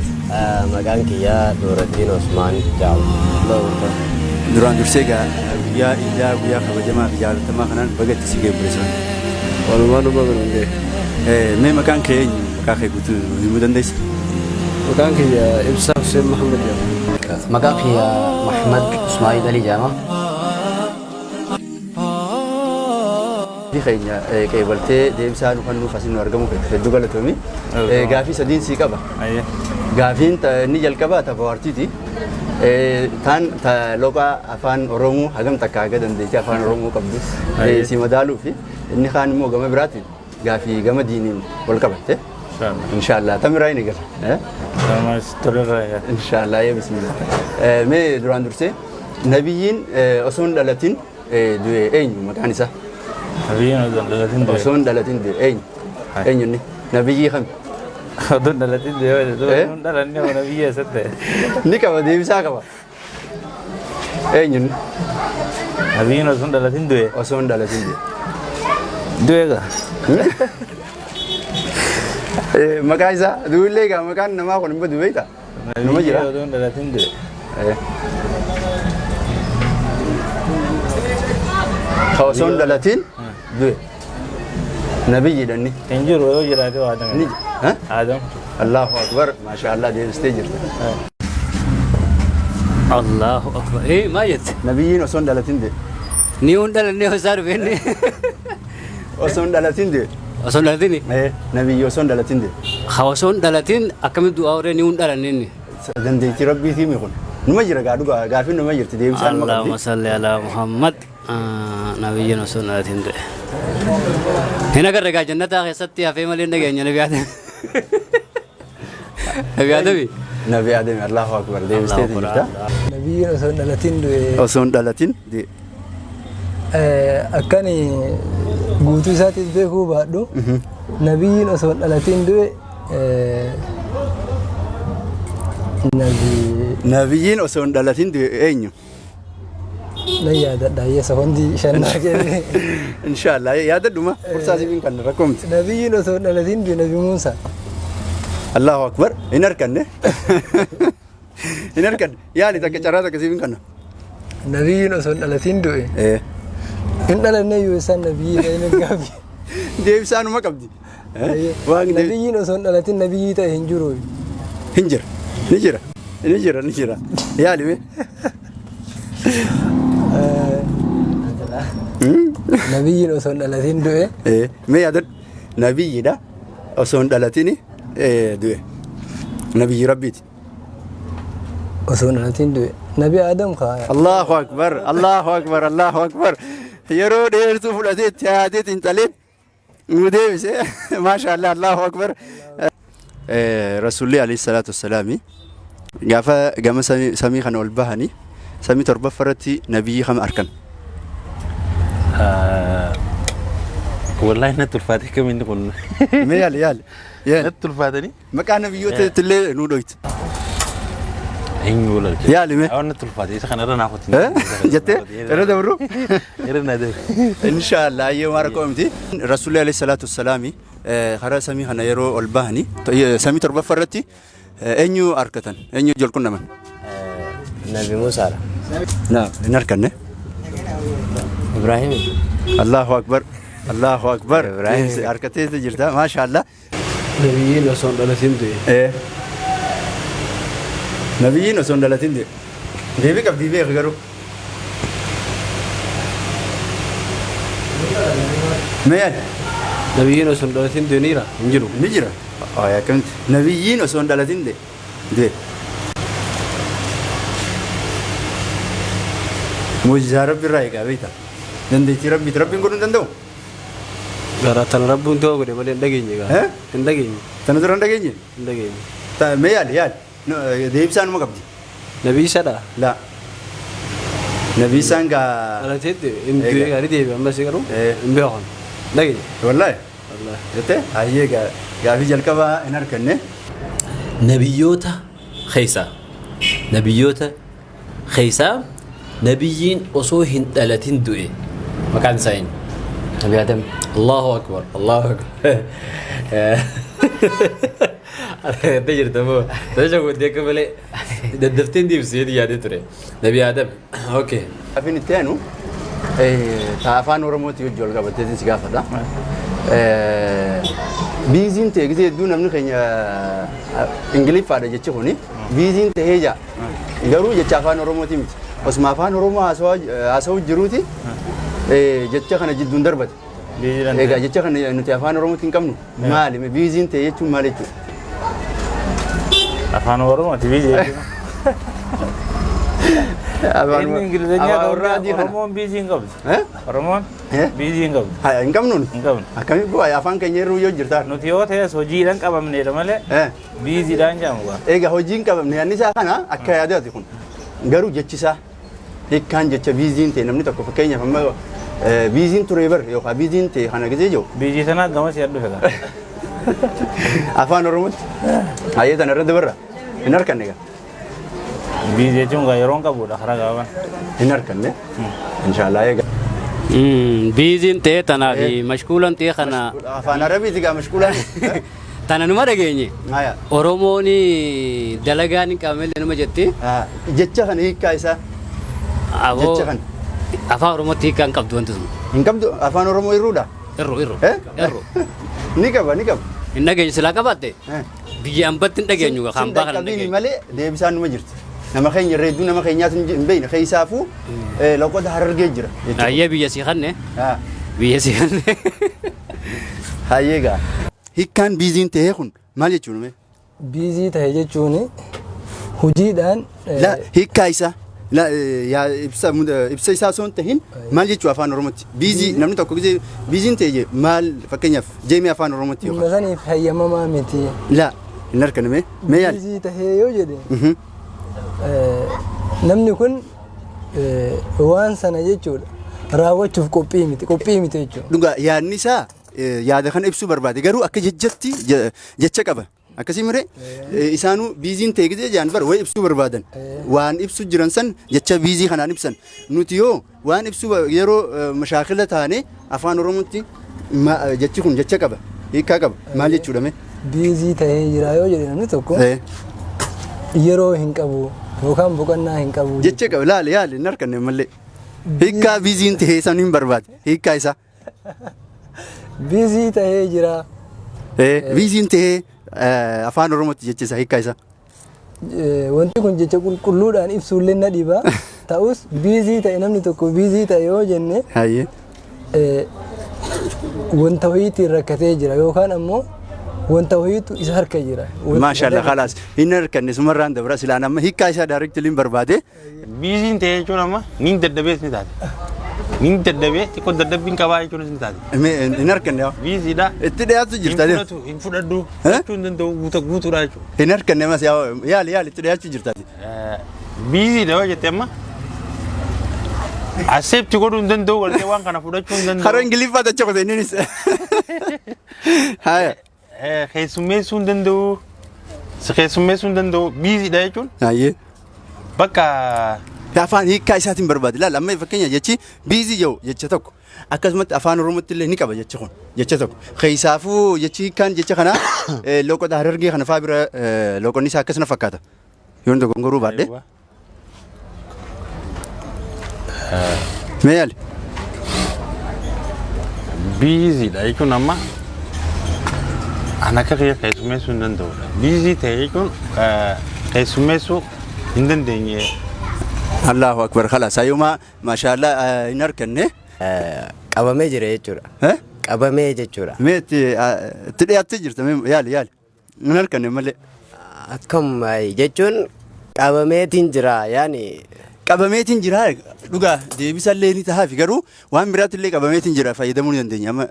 Maqaan kiyyaa Nuuraddiin Osmaan jedhama. Duraan dursee egaa guyyaa iidaa guyyaa kabajamaa fi jaalatamaa kanaan baga itti si ga'e obboleessa. Walumaan nu baga nu ga'e. Mee maqaan kee eenyu? Maqaa kee guutuu himuu dandeessa? Maqaan kiyya Ibsaa Hussein Muhammad jedhama. Maqaan kiyya Muhammad Ismail Ali jedhama. Keenya qeebaltee deemsaa nu kan nuuf asin nu argamu hedduu galatoomi. Gaafii sadiin sii qaba. Gaafiin inni jalqabaa tapha waartiiti. Taan loqa afaan Oromoo hagam takka haga dandeettii afaan Oromoo qabdu si madaaluu fi inni kaan immoo gama biraatiin gaafii gama diiniin wal qabatte. Inshaallah tamiraa inni gala. Inshaallah yee bismillah. Mee duraan dursee nabiyyiin osoo hin dhalatin du'e eenyu maqaan isaa? Nabiyyiin osoo hin dhalatin du'e. Osoo hin dhalatin du'e eenyu? Eenyu inni? Nabiyyii kami? Osoo hin dhalatin du'e osoo hin dhalanne hoo nabiyyi eessatti ta'e? Ni qaba deebisaa qaba. Eenyu inni? Nabiyyiin osoo hin dhalatin du'e. Osoo hin dhalatin du'e. Du'e gaa. Maqaa isaa du'ullee gaa maqaan namaa kun hin badu beektaa? Nama jira. Nabiyyiin osoo hin dhalatin du'e. Ka osoo hin dhalatin du'e. Nabiyyiidha inni. Hin jiru yoo jiraate waa Adam. Ni Adam. Allahu Akbar. Maasha Allah deebistee jirta. Allahu Akbar. Maal jette? Nabiyyiin osoo hin dhalatin du'e. Ni hin dhalanne isaa dhufe inni. Osoo hin dhalatin du'e. Osoo hin dhalatin? Nabiyyi osoo hin dhalatin du'e. Ha osoo hin dhalatin akkamitti du'aa horee ni hin dhalanne inni. Dandeettii Rabbiitii mi kun? Numa jira gaa dhugaa gaafiin numa jirti deebisaan numa qabdi. Allahumma salli ala Muhammad. Nabiyyiin osoo hin dhalatin du'e. Hin agarre gaa jannataa keessatti hafee malee hin dhageenye Nabi Adam. Nabi Adami. Nabi Adami Allahu Akbar deebisteeti jirta. Nabiyyiin osoo hin dhalatin du'e. Osoo hin dhalatin du'e. Akkan guutuu isaatiis beekuu baadhu nabiyyiin osoo hin dhalatin du'e nabi. Nabiyyiin osoo hin dhalatin du'e eenyu? Nan yaadadha yeesa hundi shannaa kenne. Inshaallah yaadadhuma fursaa sibiin kan rakkoo miti. Nabiyyiin osoo hin dhalatin du'e Nabi Muusaa. Allahu Akbar hin harkanne. Hin harkanne yaali takka carraa takka sibiin kanna. Nabiyyiin osoo hin dhalatin du'e. Hin dhalanne iyyuu isaan nabiyyii ta'e hin gaafi. Deebisaanuma qabdi. Nabiyyiin osoo hin dhalatin nabiyyii ta'e hin jiru. Hin jira. Ni jira. Ni jira ni jira. Yaali mee. Nabiyyiin osoo hin dhalatin du'e. Mee yaadadhu. Nabiyyiidha. Osoo hin dhalatin du'e. Nabiyyi Rabbiiti. Osoo hin dhalatin du'e. Nabi Aadam kaa. Allahu Akbar. Allahu Akbar. Allahu Akbar. Yeroo dheertuu fudhatee itti yaadee xiinxalee nu deebise. Maashaallah. Allahu Akbar. Rasuulli alayhi salaatu wassalaami gaafa gama samii kana ol bahanii samii torbaffa irratti nabiyyi kam arkan? Wallahi natti ulfaate kam inni kun. Mee yaali yaali. Natti ulfaatanii. Maqaa nabiyyoota illee nu dhoyte. Eenyu wal argee? Yaali mee. Awwan natti ulfaate isa kana irra naa kutti. Jettee irra dabarru? Irra naa dabarru. Inshaallah ayyee waan rakkoo miti. Rasuulli alayhi salaatu wassalaami karaa samii kana yeroo ol bahani samii torbaffa irratti eenyu arkatan? Eenyu wajji wal qunnaman? Nabi Musaadha. Na hin arkanne. Ibraahim. Allahu Akbar. Allahu Akbar. Ibraahim. Harkateetu jirta. Maashaallah. Nabiyyiin osoo hin dhalatin du'e. Nabiyyiin osoo hin dhalatin du'e. Deebii qabdii beeki garuu. Mee yaadi. Nabiyyiin osoo hin dhalatin du'e ni jira? Hin jiru. Ni jira. Ay akkamitti? Nabiyyiin osoo hin dhalatin du'e. Du'e. Muujizaa Rabbi irraa eegaa beekta. Dandeettii Rabbiiti. Rabbiin godhuu hin danda'u. Gara tana Rabbuun ta'uu godhe malee hin dhageenye gaa. Eh? Hin dhageenye. Tana dura hin dhageenye? Hin dhageenye. Mee yaali yaali. Deebisaan numa qabdi. Nabii Iisaadha? Laa. Nabii Iisaan gaa. Dhalateetti hin du'ee gaa ni deebi'e ammas garuu hin beekan. Hin dhageenye. Wallaahi. Wallaahi. Jettee hayyee gaa gaafii jalqabaa hin arganne. Nabiyyoota keessaa nabiyyoota keessaa nabiyyiin osoo hin dhalatin du'e maqaan isaa eenyu? Nabi Adam. Allahu akbar Allahu akbar. Argattee jirta moo? Tajaajila guuttee akka malee daddafteen deebisee yaadee ture. Nabi Adam. Okay. Gaafiin itti aanu ta afaan Oromootii wajji wal qabateetiin si gaafata. Biiziin ta'e gisee hedduu namni keenya Ingiliffaadha jechi kuni. Biiziin ta'ee jaa. Garuu jecha afaan Oromootii miti. Osuma afaan Oromoo haasawuu jiruuti jecha kana jidduun darbate. Egaa jecha kana nuti afaan Oromootti hin qabnu. Maali? Biiziin ta'e jechuun maal jechuudha? Afaan Oromooti biizii jechuun. Inni Ingilizeenyaa Afaan qabdu Oromoon busy hin qabdu. Oromoon busy hin qabdu. Hin qabnuun? Hin qabnu. Akkamii bu'aa afaan keenya irruu yoo jirtaa? Nuti yoo ta'es hojiidhaan qabamneedha malee busydhaan jedhamu gaa. Egaa hojii hin qabamne yaadni isaa kana akka yaadaati kun. Garuu jechisaa hiikkaan jecha busyn ta'e namni tokko fakkeenyaaf amma busyn ture bar yookaan busyn ta'e kana gisee jiru. Busy sanaa gamas yaad dhufe gaa. Afaan Oromootti. Hayyee tana irra dabarra. Hin harkanne gaa. Busy jechuun gaa yeroon qabudha karaa gabaabaan. Hin harkanne. Inshaallah egaa. Busyn ta'e tanaa fi mashkuulan ta'e kana. Afaan Arabiiti gaa mashkuulaan. Tana numa dhageenye. Oromoon dalagaan hin qabamelle numa jetti. Jecha kana hiikkaa isaa. Jecha kana. Afaan Oromootti hiikkaa hin qabdu wanti sun. Hin qabdu afaan Oromoo irruudha. Irru irru. Irru. Ni qaba ni qaba. Hin dhageenyu silaa qabaatte. Biyya ambatti hin dhageenyu kan baa kana hin dhageenyu. Malee deebisaan numa jirti. Nama keenya irra hedduu nama keenyaatu hin beekne keessaafuu loqoda Harargee jira. Hayyee biyya sii kanne. Biyya sii kanne. Hayyee gaa. Hiikkaan busyn ta'ee kun maal jechuun mee? Busy ta'e jechuun hojiidhaan. La hiikkaa isaa. La yaa ibsa ibsa isaa osoo hin tahin maal jechuu afaan Oromootti? Busy namni tokko gisee busyn ta'e jee maal fakkeenyaaf jeemee afaan Oromootti Dhimma saniif hayyamamaa miti. La hin harkanne mee? Mee yaali? Busy tahee yoo jedhe namni kun waan sana jechuudha raawwachuuf qophii miti jechuudha. Dhugaa yaadni isaa yaada kana ibsuu barbaade garuu akka jechatti jecha qaba. Akkasii mire isaanuu busyn ta'e gisee jaan bar wayi ibsuu barbaadan waan ibsu jiran san jecha busy kanaan ibsan nuti yoo waan ibsuu yeroo mashaakila taane afaan Oromootti jechi kun jecha qaba hiikkaa qaba maal jechuudha mee? Busy tahee jira yoo jedhe namni tokko yeroo hin qabu yookaan boqonnaa hin qabu. Jecha qaba laali yaali hin harkanne malee hiikkaa busyn ta'ee san hin barbaade hiikkaa isaa. Busy tahee jira. Busyn ta'ee afaan Oromootti jecha isaa hiikkaa isaa. Wanti kun jecha qulqulluudhaan ibsuullee na dhiba. Ta'us busy ta'e namni tokko busy ta'e yoo jenne wanta wayiitiin rakkatee jira yookaan ammoo wanta wayiitu isa harka jira. Maashaallah khalaas hin harkanne sumarraan dabra silaan amma hiikkaa isaa directly hin barbaade. Busyn ta'e jechuun amma niin dadhabees ni taate. Niin dadhabee xiqqoo dadhabbiin qabaa jechuunis ni taate. Hin harkanne yaa. Busydha. Itti dhiyaatu jirta. Hin fudhatu hin fudhadhu jechuu hin danda'u guuta guutuudha jechuudha. Hin harkanne mas yaali yaali itti dhiyaachuu jirta. Busydha yoo jette amma accept godhuu hin danda'u gartee waan kana fudhachuu hin danda'u. Karaa Ingiliffaa tacha qote inninis. Haya. Keessummeessuu hin danda'u. Si keessummeessuu hin danda'u busydha jechuun. Hayyee. Bakka Afaan hiikkaa isaatiin barbaade laala amma fakkeenya jechi busy jedhu jecha tokko akkasumatti afaan Oromootti illee ni qaba jechi kun jecha tokko keessaafuu jechi hiikkaan jecha kanaa loqoda Harargee kana faa bira loqonni isaa akkasuma fakkaata yoon dogongoruu baadhe. Mee yaali. Busydha jechuun amma an akka kiyya keessummeessuu hin danda'udha. Busy ta'e jechuun keessummeessuu hin dandeenye. Allahu akbar khalaas hayyuma maashaallah hin harkanne. Qabamee jira jechuudha. Qabamee jechuudha. Mee itti dhiyaattee jirta mee yaali yaali hin harkanne malee. Akkam jechuun qabameetiin jira yaani. Qabameetiin jira dhugaa deebisallee ni tahaafi garuu waan biraatti illee qabameetiin jira fayyadamuu ni dandeenya amma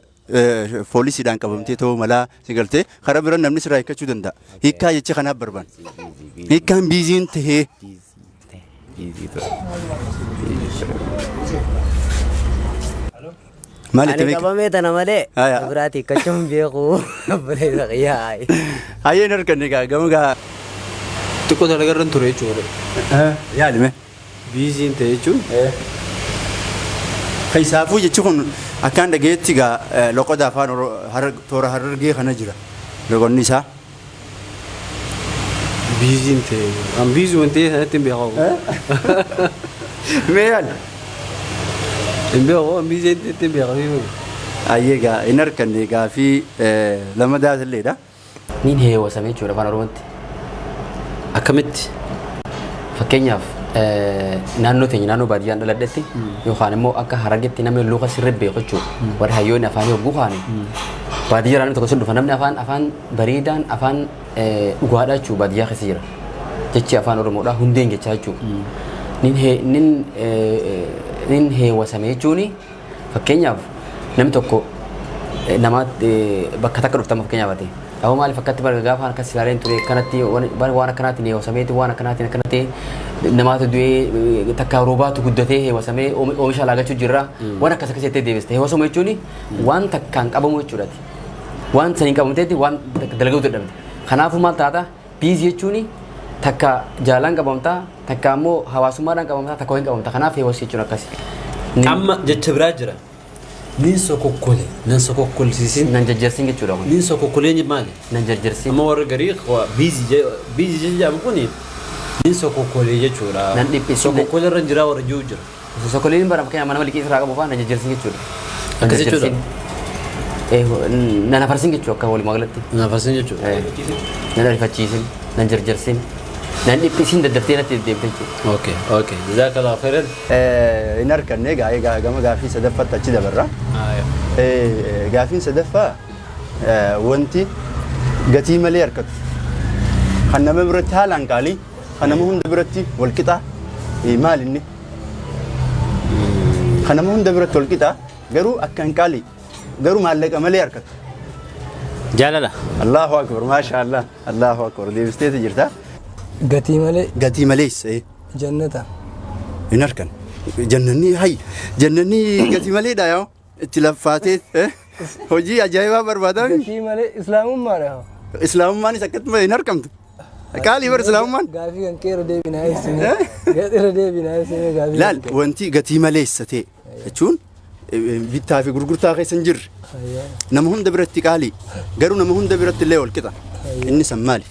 poolisiidhaan qabamtee ta'uu malaa si galtee karaa biraan namni sirraa hiikkachuu danda'a. Hiikkaa jecha kanaaf barbaanna. Hiikkaan busyn tahee. Busy ture. Maal itti Ani beeka? qabamee tana malee Haya. biraatti hiikkachuu hin beeku obboleessa kiyyaa. Hayyeen harkanne gaa gama gaa. Xiqqoo dalagarra ture jechuudha. Yaalime. Busyn ta'e jechuun. Keessaafuu jechi kun akkaan dhageetti gaa loqoda afaan toora Harargee kana jira. Loqonni isaa. Busyn ta'e. An busy wanti ta'e sanatti hin beeku. Mee yaali. Hin beeku an busy itti hin beeku. Hayyee gaa hin harkanne gaafii lama daatilleedha. Niin heewwasame jechuudha afaan Oromootti. Akkamitti? Fakkeenyaaf naannoo teenya naannoo baadiyyaan dhaladhetti yookaan immoo akka Harargetti namni luka sirrii beeku jechuudha. Warri hayyoonni afaanii hogguu kaane baadiyyaa namni tokko sun dhufa namni afaan afaan bareedaan afaan dhugaadhaa jechuudha baadiyyaa keessa jira. Jechi afaan Oromoodhaa hundeen jechaa jechuudha. Nin hee nin nin heewasame jechuuni fakkeenyaaf namni tokko nama bakka takka dhuftama fakkeenyaaf ati. Aboo maaliif akkatti bara gaafa akkas ilaaleen ture akkanatti waan akkanaatiin heewasameeti waan akkanaatiin akkana ta'e namaatu du'ee takka roobaatu guddatee heewasamee oomisha alaa galchuu jirra waan akkas akkas jettee deebiste. Heewasama jechuun waan takkaan qabamu jechuudhaati. Waan saniin qabamteetti waan takka dalaguu dadhabde. Kanaafuu maal taata biizii jechuun takka jaalaan qabamta takka ammoo hawaasummaadhaan qabamta takka wayiin qabamta. Kanaaf heewasii jechuun akkasi. Amma jecha biraa jira. Nin sokokkole nan sokokkolsiisin. Nan jajjarsin jechuudha kun. Nin sokokkolee maali? Nan jarjarsin. Amma warri garii biizii biizii jedhamu kuni nin sokokkolee jechuudha. Nan dhiphisin. Sokokkolee irra jira warra jiru jira. Sokokkoleen bara fakkeenyaaf nama liqii irraa qabu fa'aa nan jajjarsin jechuudha. Nan Akkas jechuudha. jarjarsin. Nan afarsin jechuudha akka walumaa galatti. Nan afarsin jechuudha. Nan ariifachiisin, nan jarjarsin, nan dhiphisin daddaftee natti deddeebite jechuudha. Okay, okay. Jazakallahu khairan. Hin arganne egaa gama gaafii sadaffaatti achi dabarra. Gaafiin sadaffaa wanti gatii malee argatu kan nama biratti haalaan qaalii kan nama hunda biratti wal qixa maal inni? Kan nama hunda biratti wal qixa garuu akka hin qaalii garuu maallaqa malee argatu. Jaalala. Allahu akbar maasha Allah Allahu akbar deebisteeti jirta. Gatii malee. Gatii malees. Jannata. Hin argan. Jannanni hay jannanni gatii maleedha yaa itti laffaatee hojii ajaa'ibaa barbaadaa. Gatii malee islaamummaadha. Islaamummaanis akkatti hin argamtu. Qaalii bar islaamummaan. Gaafii kan kee irra deebinaa ibsine. Irra deebinaa ibsine gaafii. Laal wanti gatii maleessa ta'e jechuun bittaa fi gurgurtaa keessa hin jirre. Nama hunda biratti qaalii garuu nama hunda biratti illee wal qixa. Inni san maali?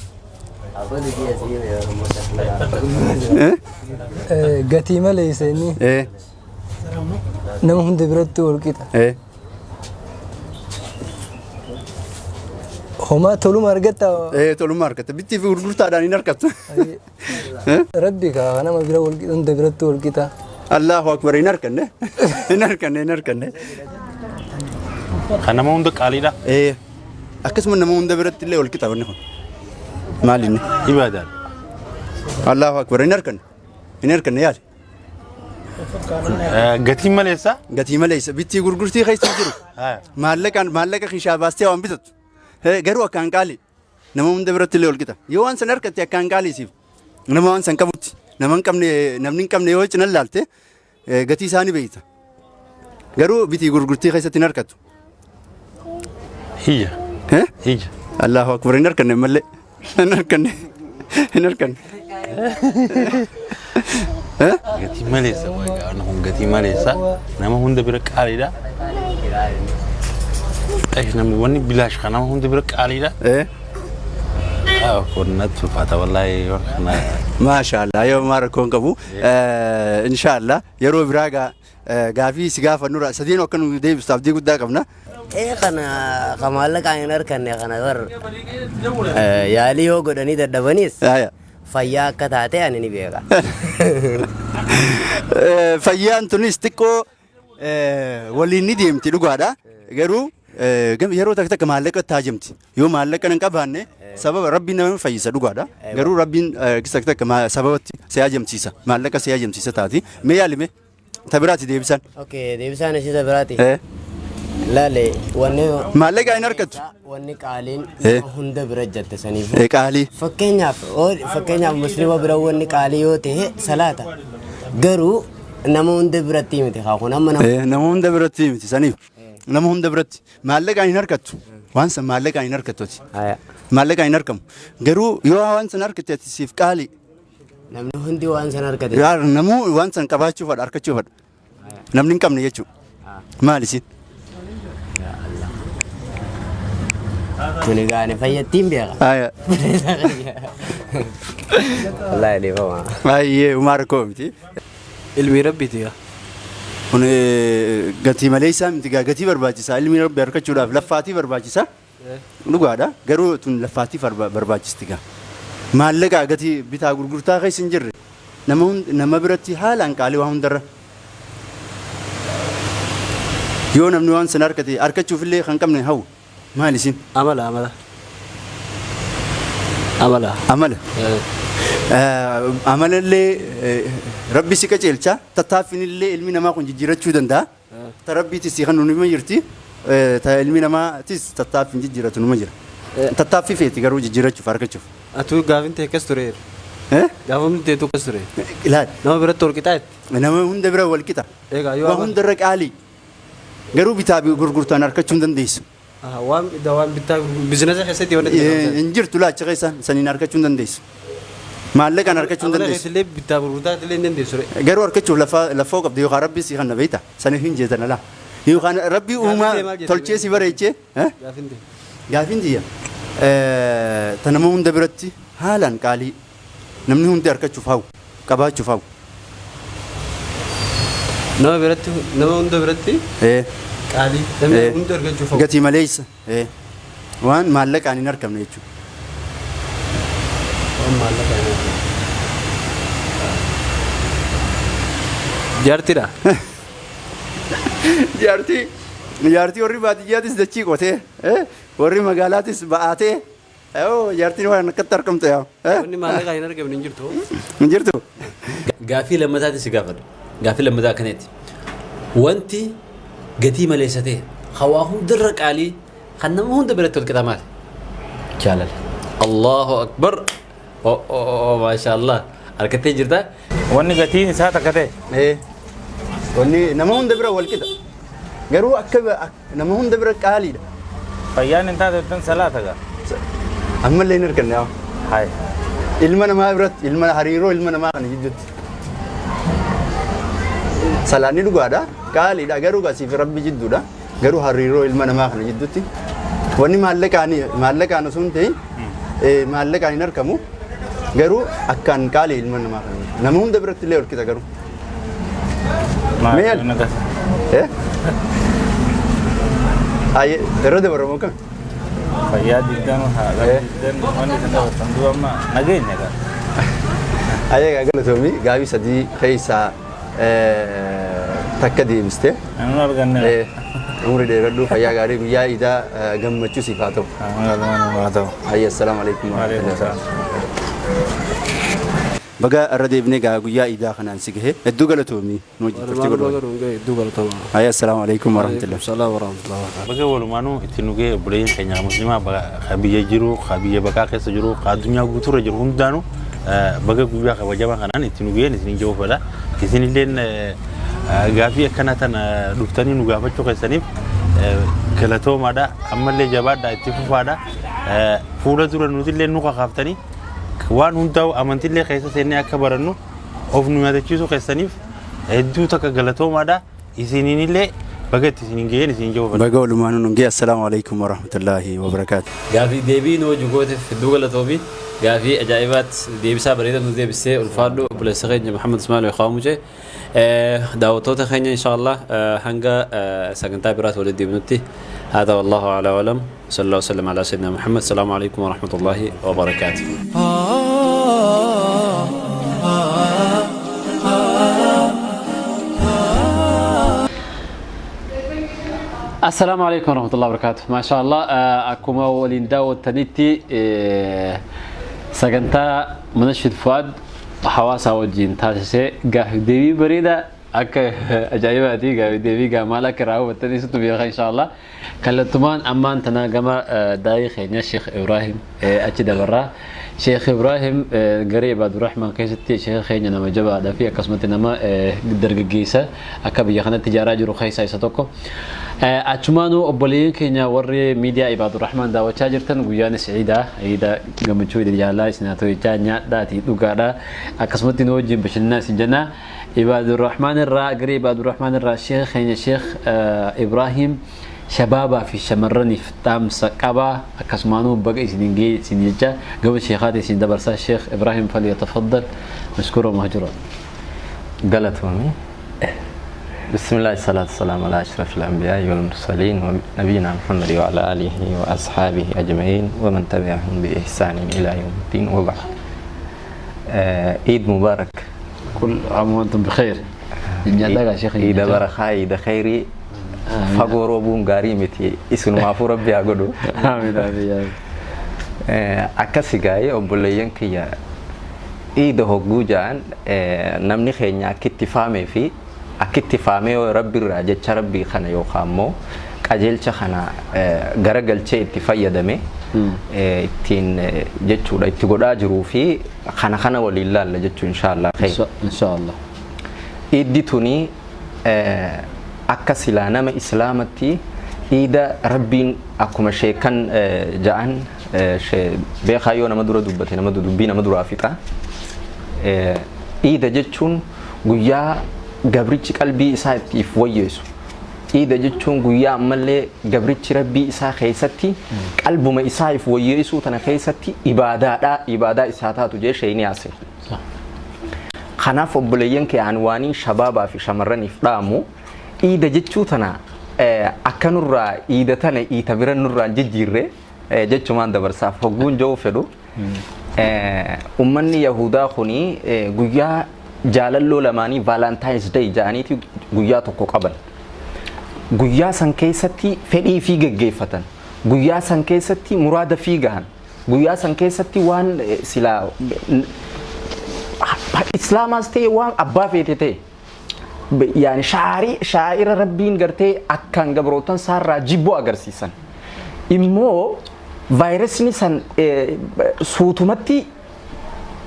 Gatii maleessa inni nama hunda biratti wal qixa. Homaa toluma argatta. Toluma argatta. Bittii fi gurgurtaadhaan hin argattu. Rabbi kaa nama bira wal qixa hunda biratti wal qixa. Allahu akbar hin arganne. Hin arganne hin arganne. Kan nama hunda qaaliidha. Akkasuma nama hunda biratti illee wal qixa wanni kun. Maal inni? Ibaadaan. Allahu akbar hin arganne. Hin arganne yaali. Gatii maleessa? Gatii maleessa. Bittii gurgurtii keessa hin jiru. Maallaqaan maallaqa kishaa baastee waan bitattu. Garuu akkaan qaalii. Nama hunda biratti illee wal qixa. Yoo waan san argatte akkaan qaalii siif. Nama waan san qabutti. Nama hin qabne namni hin qabne yoo cina laalte gatii isaa ni beekta. Garuu bitii gurgurtii keessatti hin argattu. Ija. Ija. Allahu akbar hin arganne mallee. Hin arganne. Hin arganne. Gatii maleessa kun gatii maleessa nama hunda bira qaaliidha. Namni wanni bilaash kan nama hunda bira qaaliidha. Kun natti ulfaata wallaahi kana. Maashaallah yoo maa rakkoon qabu inshaallah yeroo biraa gaafii si gaafannura sadiin akka nu deebistu abdii guddaa qabna. Ee kana ka maallaqaan hin arganne kana bar yaalii yoo godhanii dadhabanis fayyaa akka taate ani ni beeka. Fayyaan tunis xiqqoo waliin ni deemti dhugaadha. Garuu yeroo takka takka maallaqa taajimti. Yoo maallaqa hin qabaanne sababa rabbiin nama fayyisa dhugaadha. Garuu rabbiin takka takka sababatti si hajamsiisa. Maallaqa si hajamsiisa taati. Mee yaalime ta biraati deebisan. Okay, deebisaan ishee ta biraati. Laale wanni Maallaqa hin argattu. Wanni qaaliin nama hunda bira jette saniif. Qaalii. Fakkeenyaaf fakkeenyaaf musliima bira wanni qaalii yoo ta'e salaata. Garuu nama hunda biratti miti haa kun amma nama. Nama hunda biratti miti saniif. Nama hunda biratti maallaqaan hin argattu. Waan san maallaqaan hin argattu. Maallaqaan hin argamu. Garuu yoo waan san argatte ati siif qaalii. Namni hundi waan san argate. Yaa namuu waan san qabaachuu fadha argachuu fadha. Namni hin qabne jechuudha. Maali isin? Tuni gaani fayyattiin beeka. Wallaahi dhiifama. Baay'ee umaa rakkoo miti. Ilmi rabbiiti gaa. Kun gatii malee isaa miti gaa gatii barbaachisaa ilmi rabbi argachuudhaaf laffaatii barbaachisaa. Dhugaadha garuu tun laffaatii barbaachisti gaa. Maallaqa gatii bitaa gurgurtaa keessa hin jirre nama nama biratti haalaan qaalii waa hundarra. Yoo namni waan sana argate argachuuf illee kan qabne hawwu maal isin? Amala amala. Amala. Amala. Amalallee rabbi si qajeelcha tattaaffinillee ilmi namaa kun jijjiirachuu danda'a. Ta rabbiitis si kan numa jirti. Ta ilmi namaatis tattaaffin jijjiiratu numa jira. Tattaaffii feeti garuu jijjiirachuuf argachuuf. Atuu gaafin ta'e akkas ture. Gaafamni ta'e akkas ture. Ilaali. Nama biratti wal qixaa Nama hunda bira wal qixa. Egaa yoo Waa hundarra qaalii. Garuu bitaa gurgurtaan argachuu hin dandeessu. Waan waan bittaa biizinasa keessatti waan Hin jirtu laacha keessa saniin argachuu hin dandeessu. Maallaqaan argachuu hin dandeessu. Illee bittaa gurgurtaa illee hin dandeessu. Garuu argachuuf lafoo qabdi yookaan rabbi si kana beekta saniif hin jeetan alaa. Yookaan rabbi uumaa tolchee si bareechee. Gaafin ta'e. Gaafin tiyya ta nama hunda biratti haalaan qaalii namni hundi argachuuf hawwu qabaachuuf hawwu. Nama biratti nama hunda biratti qaalii namni hundi argachuuf hawwu. Gatii maleessa waan maallaqaan hin argamne jechuudha. Waan maallaqaan hin argamne. Jaartiidha. Jaartii jaartii warri baadiyyaatis dachii qotee warri magaalaatis ba'aatee jaartiin waan akkatti argamtu yaa. Wanni maallaqaan hin argamne hin jirtu. Hin jirtu. Gaaffii lammataatiin si gaafadha. Gaaffii lammataa akkaneeti. Wanti gatii maleessa ta'e hawaa hundarra qaalii kan nama hunda biratti wal qixa maali? Jaalala. Allahu akbar. Oh, maashaallah. Harkattee jirta? Wanni gatiin isaa takka ta'e. Wanni nama hunda bira wal qixa. Garuu akka nama hunda bira qaaliidha. Fayyaan hin taate tan salaata gaa. Ammallee hin arganne haa. Hai. Ilma namaa biratti ilma hariiroo ilma namaa kana jidduutti. Salaanni dhugaadha. Qaaliidha garuu asiif rabbi jidduudha. Garuu hariiroo ilma namaa kana jidduutti. Wanni maallaqaan maallaqaan osoo hin ta'in maallaqaan hin argamu. Garuu akkaan qaalii ilma namaa kana. Nama hunda biratti illee wal qixa garuu. Mee Aye, irra dabaramu kam? Fayyaa diidaan haadha diidaan wanni isin dabarsan duuba amma nageenya gaa. Aye galatoomii gaafii sadii keessaa takka deebiste. Anu arganne. Umri dheeradhu fayyaa gaarii guyyaa iidaa gammachuu siif haa ta'u. Haa ta'u. Ayya assalaamu alaikum warahmatullahi. Baga irra deebinee gaa guyyaa iidaa kanaan si gahe hedduu galatoomii nu wajjin turtii godhu. Hedduu galatoomaa. Ayya assalaamu alaikum warahmatullahi. Salaam warahmatullahi. Baga walumaanuu itti nu ga'e obboleeyyan keenya musliimaa ka biyya jiru ka biyya baqaa keessa jiru ka addunyaa guutuurra jiru hundaanuu baga guyyaa kabajamaa kanaan itti nu ga'een isin jiru fedha. Isinilleen gaafii akkana tana dhuftanii nu gaafachuu keessaniif galatoomaadha. Ammallee jabaadha itti fufaadha. Fuula dura nutillee nu kakaaftanii waan hundaa'u amantillee keessa seennee akka barannu of nu yaadachiisuu keessaniif hedduu takka galatoomaadha. Isiniinillee baga itti isiniin ga'een isin jiru fedha. Baga walumaanuu nu ga'e assalaamu alaikum warahmatullahi wabarakaatu. Gaafii deebii nu hojii gooteef hedduu galatoomi. Gaafii ajaa'ibaatti deebisaa bareeda nu deebisee ulfaadhu obboleessa keenya Muhammad Ismail Qaamucee. Daawwattoota keenya inshaallah hanga sagantaa biraatti walitti deebinutti هذا والله أعلى وأعلم صلى الله وسلم على سيدنا محمد السلام عليكم ورحمة الله وبركاته. السلام عليكم ورحمة الله وبركاته. ما شاء الله أكما ولين داوتنيتي sagantaa Munashid Fuad hawaasa wajjin taasisee gaafii deebii bareedaa akka ajaa'ibaati gaafii deebii gaa maal akka raawwattanii situ beeka inshaallah. Kallattumaan ammaan tana gama daa'ii keenya Sheekh Ibrahim achi dabarraa. Sheekh Ibrahim garee Ibaadurrahmaan keessatti sheekha keenya nama jabaadhaa fi akkasumatti nama dargaggeessa akka biyya kanatti ijaaraa jiru keessaa isa tokko. Achumaanuu obboleeyyan keenya warri miidiyaa Ibaadurrahmaan daawwachaa jirtan guyyaanis ciidaa ciida gammachuu itti jaalaa isin haa ta'u jechaa nyaadhaatii dhugaadhaa akkasumatti nu wajjin bashannanaa isin jennaa. Ibaadurrahmaan irraa garee Ibaadurrahmaan irraa sheekh keenya Sheekh Ibrahim shabaabaa fi shamarraniif dhaamsa qabaa akkasumaanuu baga isiniin ga'e isin jecha gama sheekhaati isin dabarsaa Sheekh Ibrahim falyatafaddal mashkuura mahjuura. Galatoomii. بسم الله الصلاة والسلام على أشرف الأنبياء والمرسلين ونبينا محمد وعلى آله وأصحابه أجمعين ومن تبعهم بإحسان إلى يوم الدين وبعد. عيد مبارك. كل عام وأنتم بخير. عيد بركة عيد خيري. فقور وبون غاريمتي اسم معفو ربي أقوله. آمين آمين. أكاسي جاي أبوليين كيا Iida hogguu ja'an namni keenya akkitti faamee fi akkitti faamee rabbi irraa jecha rabbii kana yookaan immoo qajeelcha kana garagalchee itti fayyadame ittiin jechuudha itti godhaa jiruu fi kana kana waliin laalla jechuu, inshaallah. Inshaallah. Iiddi tuni akka silaa nama islaamatti iida rabbiin akkuma sheekan ja'an, beekaa yoo nama dura dubbate nama dubbii nama duraa fixa. Iida jechuun guyyaa gabrichi qalbii isaa itti if wayyeessu. Iida jechuun guyyaa ammallee gabrichi rabbii isaa keessatti qalbuma isaa if wayyeessuu tana keessatti ibaadaadha, ibaadaa isaa taatu jee sheeyni haase. Kanaaf obboleeyyan kee aan waanii shabaabaa fi shamarraniif dhaamu, iida jechuu tana akka nurraa iida tana iita bira nurraan jijjiirre jechumaan dabarsaaf hogguun jiru fedhu. Ummanni Yahudaa kuni guyyaa jaalalloo lamaanii Valentine's Day jedhaniiti guyyaa tokko qaban. Guyyaa san keessatti fedhii fi geggeeffatan. Guyyaa san keessatti muraada fi gahan. Guyyaa san keessatti waan silaa islaamaas ta'e, waan abbaa feete ta'e, yaani shaarii shaa'ira rabbiin gartee akkaan gabrootan saarraa jibboo agarsiisan. Immoo vaayirasni san suutumatti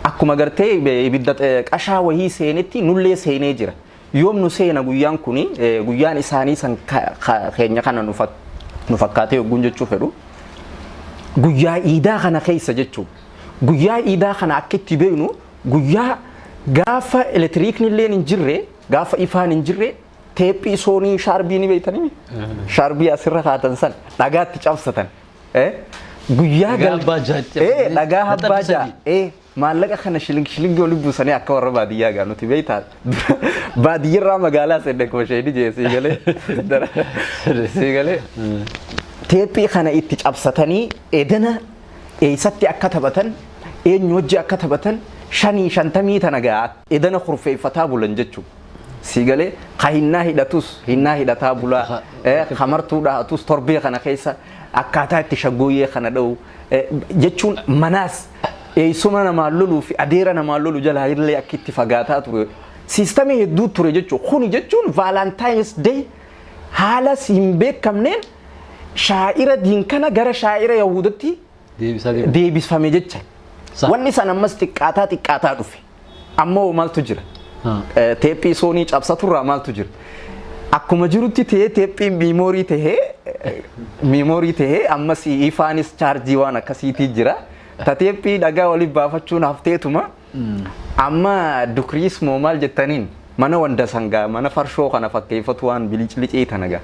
akkuma gartee ibidda qashaa wahii seenetti nullee seenee jira. Yoom nu seena guyyaan kuni, guyyaan isaanii san keenya kana nu fakkaatee yogguun jechuu fedhu. Guyyaa iidaa kana keessa jechuudha. Guyyaa iidaa kana akka itti beeknu, guyyaa gaafa elektiriikni illee hin jirre, gaafa ifaan hin jirre, teephii soonii shaarbii ni beektanii, shaarbii asirra kaatan san dhagaatti cabsatan. Guyyaa Dhagaa abbaa jaatti dhagaa abbaa jaa maallaqa kana shiling shilingii oli buusanii akka warra baadiyyaa gaa nuti beektaa baadiyyarraa magaalaa seenne akkuma isheen jee siigalee siigalee teephii kana itti cabsatanii edana eessatti akka taphatan, eenyu wajji akka taphatan, shanii shantamii tana gaa edana kurfeeffataa bulan jechuudha. Siigalee ka hinnaa hidhatus hinnaa hidhataa bulaa, kamartuu dhahatus torbee kana keessa akkaataa itti shaggooyyee kana dha'u jechuun manaas eessuma namaan loluu fi adeera namaan lolu jalaa illee akka itti fagaataa ture. Siistamii hedduu ture jechuudha. Kuni jechuun Valentine's Day haala hin beekamneen shaa'ira diin kana gara shaa'ira Yahuudatti deebifame jecha. Wanni san ammas xiqqaataa xiqqaataa dhufe. Ammoo maaltu jira? Teephii soonii cabsaturraa maaltu jira? Akkuma jirutti ta'ee teephiin memory tahee ammas ifaanis chaarjii waan akkasiitii jira. Ta teephii dhagaa waliin baafachuun hafteetuma. Amma dukriis moo maal jettaniin mana wanda sangaa mana farshoo kana fakkeeffatu waan biliclicee tana gaa.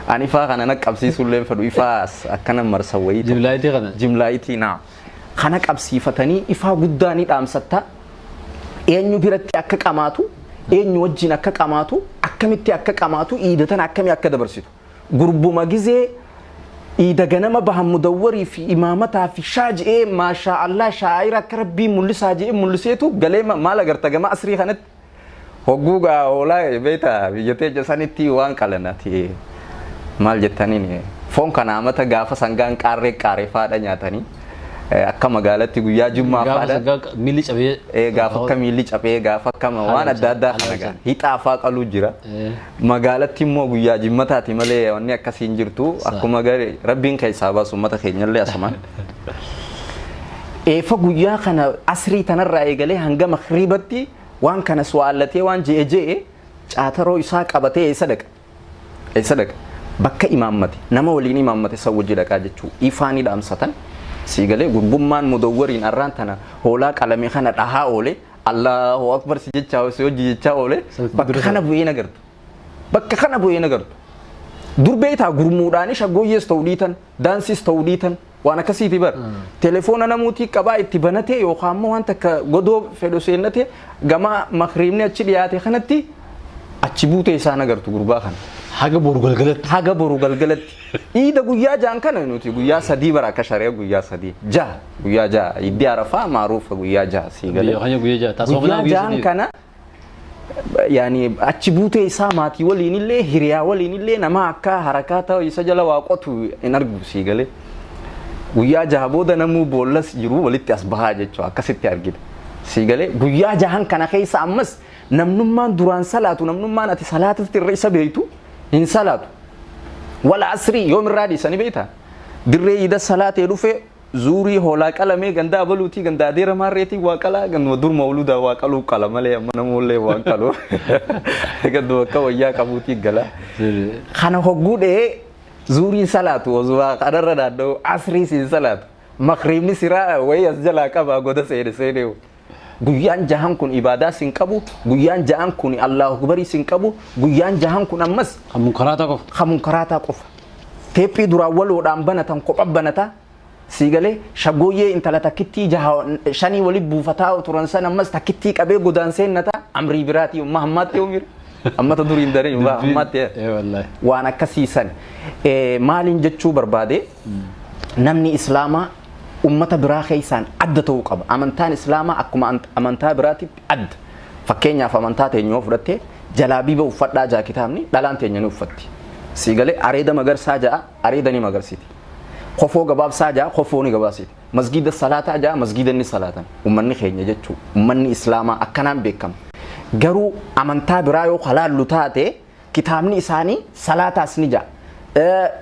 Ani ifaa kana na qabsiisuullee fedhu, ifaas akkana marsa wayii. Dim light kana. Dim light naa. Kana qabsiifatanii ifaa guddaa ni dhaamsatta. Eenyu biratti akka qamaatu, eenyu wajjin akka qamaatu, akkamitti akka qamaatu, iida tana akkamii akka dabarsitu. Gurbuma gizee iida ganama bahan mudawwarii fi imaamataa fi shaa je'ee, maashaa Allah, shaa'ira akka rabbii mul'isaa je'ee mul'iseetu galee maal agarta gama asrii kanatti. Hogguu gaa hoolaa beektaa biyya teenya sanitti waan qalanati maal jettaniin foon kana amata gaafa sangaan qaarree qaaree faadha nyaatanii akka magaalatti guyyaa jummaa Gaafa faadha. sangaa miilli cabee. Gaafa akka miilli cabee, gaafa akka waan adda addaa kana gaa hixaa faa qaluu jira. Magaalatti immoo guyyaa jimmataati malee wanni akkasii hin jirtu, akkuma gari rabbiin keessaa baasu uummata keenyallee asumaan. Eefa guyyaa kana asrii tanarraa eegalee hanga makriibatti waan kana su'aallatee waan je'e je'e caataroo isaa qabatee eessa dhaqa? Eessa dhaqa? Bakka imaammate, nama waliin imaammate san wajji dhaqaa jechuu, ifaanii dhaamsatan. Sii galee gurbummaan mudawwariin arraan tana hoolaa qalame kana dhahaa oole, Allahu akbar si jechaa si hojii jechaa oole, bakka kana bu'ee nagartu. Bakka kana bu'ee nagartu. Dur beektaa gurmuudhaan shaggooyyees ta'uu dhiitan, daansiis ta'uu dhiitan, waan akkasiiti bar. Telefoona namuutii qabaa itti banatee yookaan immoo waan takka godoo fedhu seennate gama makriibni achi dhiyaate kanatti achi buutee isaan agartu gurbaa kana. Haga boru galgalatti. Haga boru galgalatti. Iida guyyaa jaan kana nuti guyyaa 3 bara akka shari'a guyyaa 3. 6 guyyaa 6 iddi arafaa maaruufa guyyaa 6 sii galee. Biyya keenya guyyaa 6. Taasifamnaa Guyyaa guyyaa jaan 3. kana yaani achi buutee isaa maatii waliin illee, hiriyaa waliin illee, nama akka harakaa ta'u isa jala waa qotu hin argu sii galee. Guyyaa 6 booda namuu boollas jiru walitti as bahaa jechuudha, akkasitti argina. Sii galee guyyaa jahan kana keessa ammas namnummaan duraan salaatu, namnummaan ati salaatatti irra isa beektu hin salaatu. Wal asrii yoom irraa dhiisanii beektaa? Dirree iida salaatee dhufe, zuurii hoolaa qalamee, ganda abaluutii, ganda adeera maarreetii waa qalaa, ganduma dur mawludaa waa qaluu qala malee amma namoollee waan qalu, ganduma akka wayyaa qabuutii gala. Kana hogguu dhee zuuriin salaatu, osoo kanarra naanna'u asriis hin salaatu. Makriibni siraa wayii as jalaa qabaa goda seene seenee. Guyyaan jahan kun ibaadaas hin qabu, guyyaan jahan kun Allahu akbariis hin qabu, guyyaan jahan kun ammas kan munkaraataa qofa. Kan munkaraataa qofa. Teephii duraan waloodhaan banatan kopha banata. Sii galee shaggooyyee intala takkittii jaha shanii walitti buufataa turan san ammas takkittii qabee godaan seennata, amrii biraatii umma hammaatti umir. Ammata duriin daree umma hammaatti. Waan akkasii san maaliin jechuu barbaade, namni islaamaa ummata biraa keessaan adda ta'uu qaba. Amantaan islaamaa akkuma amantaa biraatitti adda. Fakkeenyaaf, amantaa teenya yoo fudhatte, jalaabiiba uffadhaa jaa kitaabni, dhalaan teenya ni uffatti. Sii galee areeda magarsaa ja'a, areeda ni magarsiti. Kofoo gabaabsaa ja'a, kofoo ni gabaabsiti. Masgiida salaataa ja'a, masgiida ni salaatan. Ummanni keenya jechuu, ummanni islaamaa akkanaan beekama. Garuu amantaa biraa yoo kalaallu taate, kitaabni isaanii salaataas ni ja'a.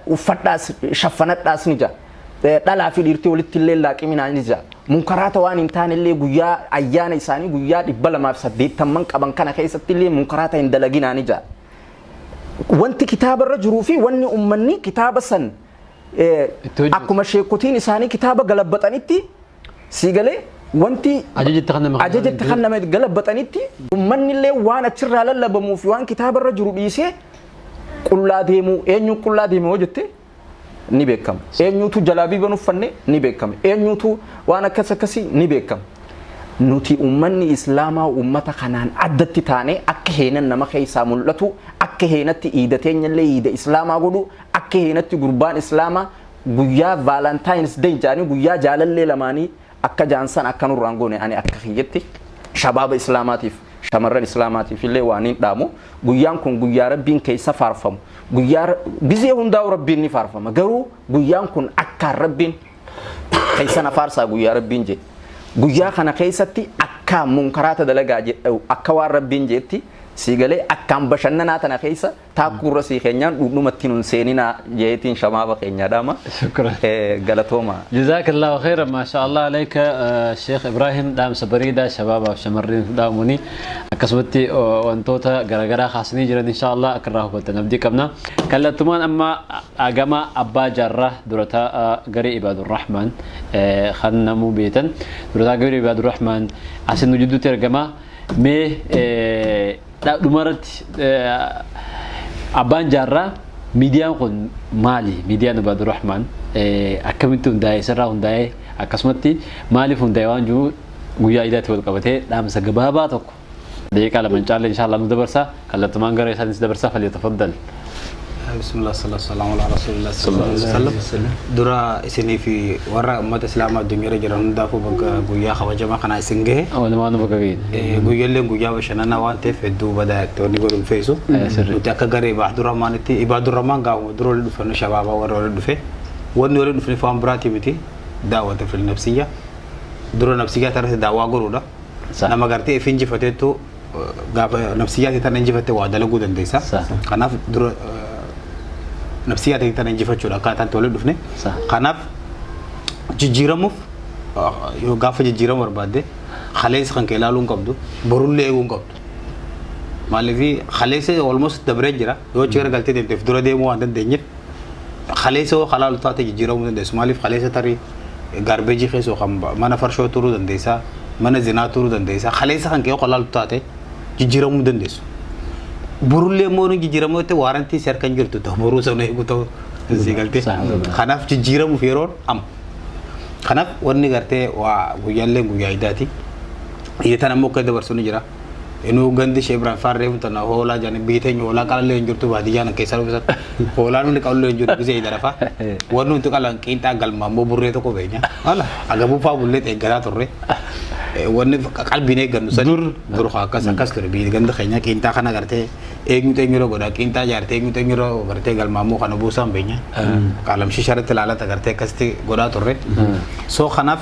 Uffadhaas shaffanadhaas ni ja'a. Dhalaa fi dhiirtii walitti illee laaqiminaa ni ja'a. Munkaraata waan hin taane illee guyyaa ayyaana isaanii guyyaa 280 qaban kana keessatti illee munkaraata hin dalaginaa ni ja'a. Wanti kitaaba irra jiruu fi wanni ummanni kitaaba san akkuma sheekotiin isaanii kitaaba galabbaxanitti, sii galee, wanti ajajatti kan nama galabbaxanitti, ummanni illee waan achirraa lallabamuu fi waan kitaaba irra jiru dhiisee qullaa deemuu. Eenyu qullaa deeme hoo jette ni beekama. Eenyutu jalaabiiba uffanne ni beekama. Eenyutu waan akkas akkasii ni beekama. Nuti ummanni islaamaa ummata kanaan addatti taane, akka heenan nama keessaa mul'atu, akka heenatti iida teenyallee iida islaamaa godhu, akka heenatti gurbaan islaamaa guyyaa Valentine's Day jedhanii guyyaa jaalallee lamaanii akka jaansan akka nurraan goone, ani akka kiyyatti shabaaba islaamaatiif, shamarran islaamaatiif illee waan hin dhaamu, guyyaan kun guyyaa rabbiin keessa faarfamu. Guyyaa gizee hundaa'u rabbiin ni faarfama, garuu guyyaan kun akkaan rabbiin keessa na faarsaa guyyaa rabbiin jedhe, guyyaa kana keessatti akkaan munkaraata dalagaa jedhu, akka waan rabbiin jeetti, sii galee, akkaan bashannanaa tana keessa taakkuurra sii keenyaan dhudhumatti nun seeninaa jeetiin shamaaba keenya dhaama. Galatooma. جزاك الله خيرا، ما شاء الله عليك شيخ ابراهيم. dhaamsa bareedaa shabaabaa fi shamarreen dhaamuni akkasumatti wantoota garaagaraa kaasanii jiran, insha Allah akka irraa hubattan abdii qabna. Kallattumaan amma agama abbaa jaarraa, durataa garee Ibaadurrahmaan kan namuu beetan, durataa garee Ibaadurrahmaan asin nu jidduutti argama. Mee dhumarratti abbaan jaarraa, miidiyaan kun maali? Miidiyaan Ibaadurrahmaan akkamitti hundaa'e, isarraa hundaa'e, akkasumatti maaliif hundaa'e waan jiru guyyaa iidaatti wal qabatee dhaamsa gabaabaa tokko daqiiqaa 2 caalle inshallah nu dabarsa. Kallattumaan gara isaanis dabarsa, فليتفضل. بسم الله الصلاة والسلام على رسول الله صلى الله عليه وسلم. Dura isinii fi warra ummata islaamaa addunyaarra jiran hundaafuu bakka guyyaa kabajamaa kana isin gahe. Walumaa nu bakka gahe. Guyyaalleen guyyaa bashannanaa waan ta'eef hedduu badaa itti wanni godhuun feesu. Nuti akka garee Ibaadurrahmaanitti, Ibaadurrahmaan gaafuma dura wali dhufannu shabaabaa warra wali dhufe. Wanni wali dhufneef waan biraatii miti, daawwata fil nafsiyya. Dura nafsiyyaa irratti daawwaa godhuudha. Nama gartee if injifateettu gaafa nafsiyyaa tana injifatte waa dalaguu dandeessa. Kanaaf dura nafsiyyaa tana injifachuudha akkaataan itti walitti dhufne. Kanaaf jijjiiramuuf, yoo gaafa jijjiiramu barbaadde, kaleessa kan kee ilaaluu hin qabdu, borullee eeguu hin qabdu. Maaliif, kaleessa almost dabree jira, yoo achi garagaltee deemteef dura deemuu waan dandeenyeef, kaleessa yoo halaalu taate jijjiiramuu dandeessu. Maaliif, kaleessa tarii garbage keessa yookaan mana farshoo turuu dandeessaa, mana zinaa turuu dandeessaa. Kaleessa kan kee yoo halaalu taate jijjiiramuu dandeessu. Borullee immoo ni jijjiiramuu jettee waarantii si harka hin jirtu ta'u, boruu sana eeguu ta'u si galtee. Kanaaf jijjiiramuuf yeroon amma. Kanaaf wanni gartee waa guyyaallee guyyaa idaati. Ija tana immoo akka dabarsu ni jira. Inuu gandi ishee biraan faarree tana hoolaa jedhanii, biyyi teenya hoolaa qalallee hin jirtu, baadiyyaan keessaa dhufan. Hoolaan hundi qalallee hin jiru gisee darafa. Wanni nuti qalan qiinxaa galmaa immoo burree tokko beenya. Haala agabuu fa'aa bullee eeggataa turre. Wanni qalbiin eeggannu sani. Dur dur akkas akkas ture biyyi ganda keenya, qiinxaa kana gartee eenyutu eenyurra godha, qiinxaa jaartee eenyutu eenyurra gartee galmaa immoo kana buusaan beenya. Qaalamshii sharratti ilaalata gartee akkasitti godhaa turre. So kanaaf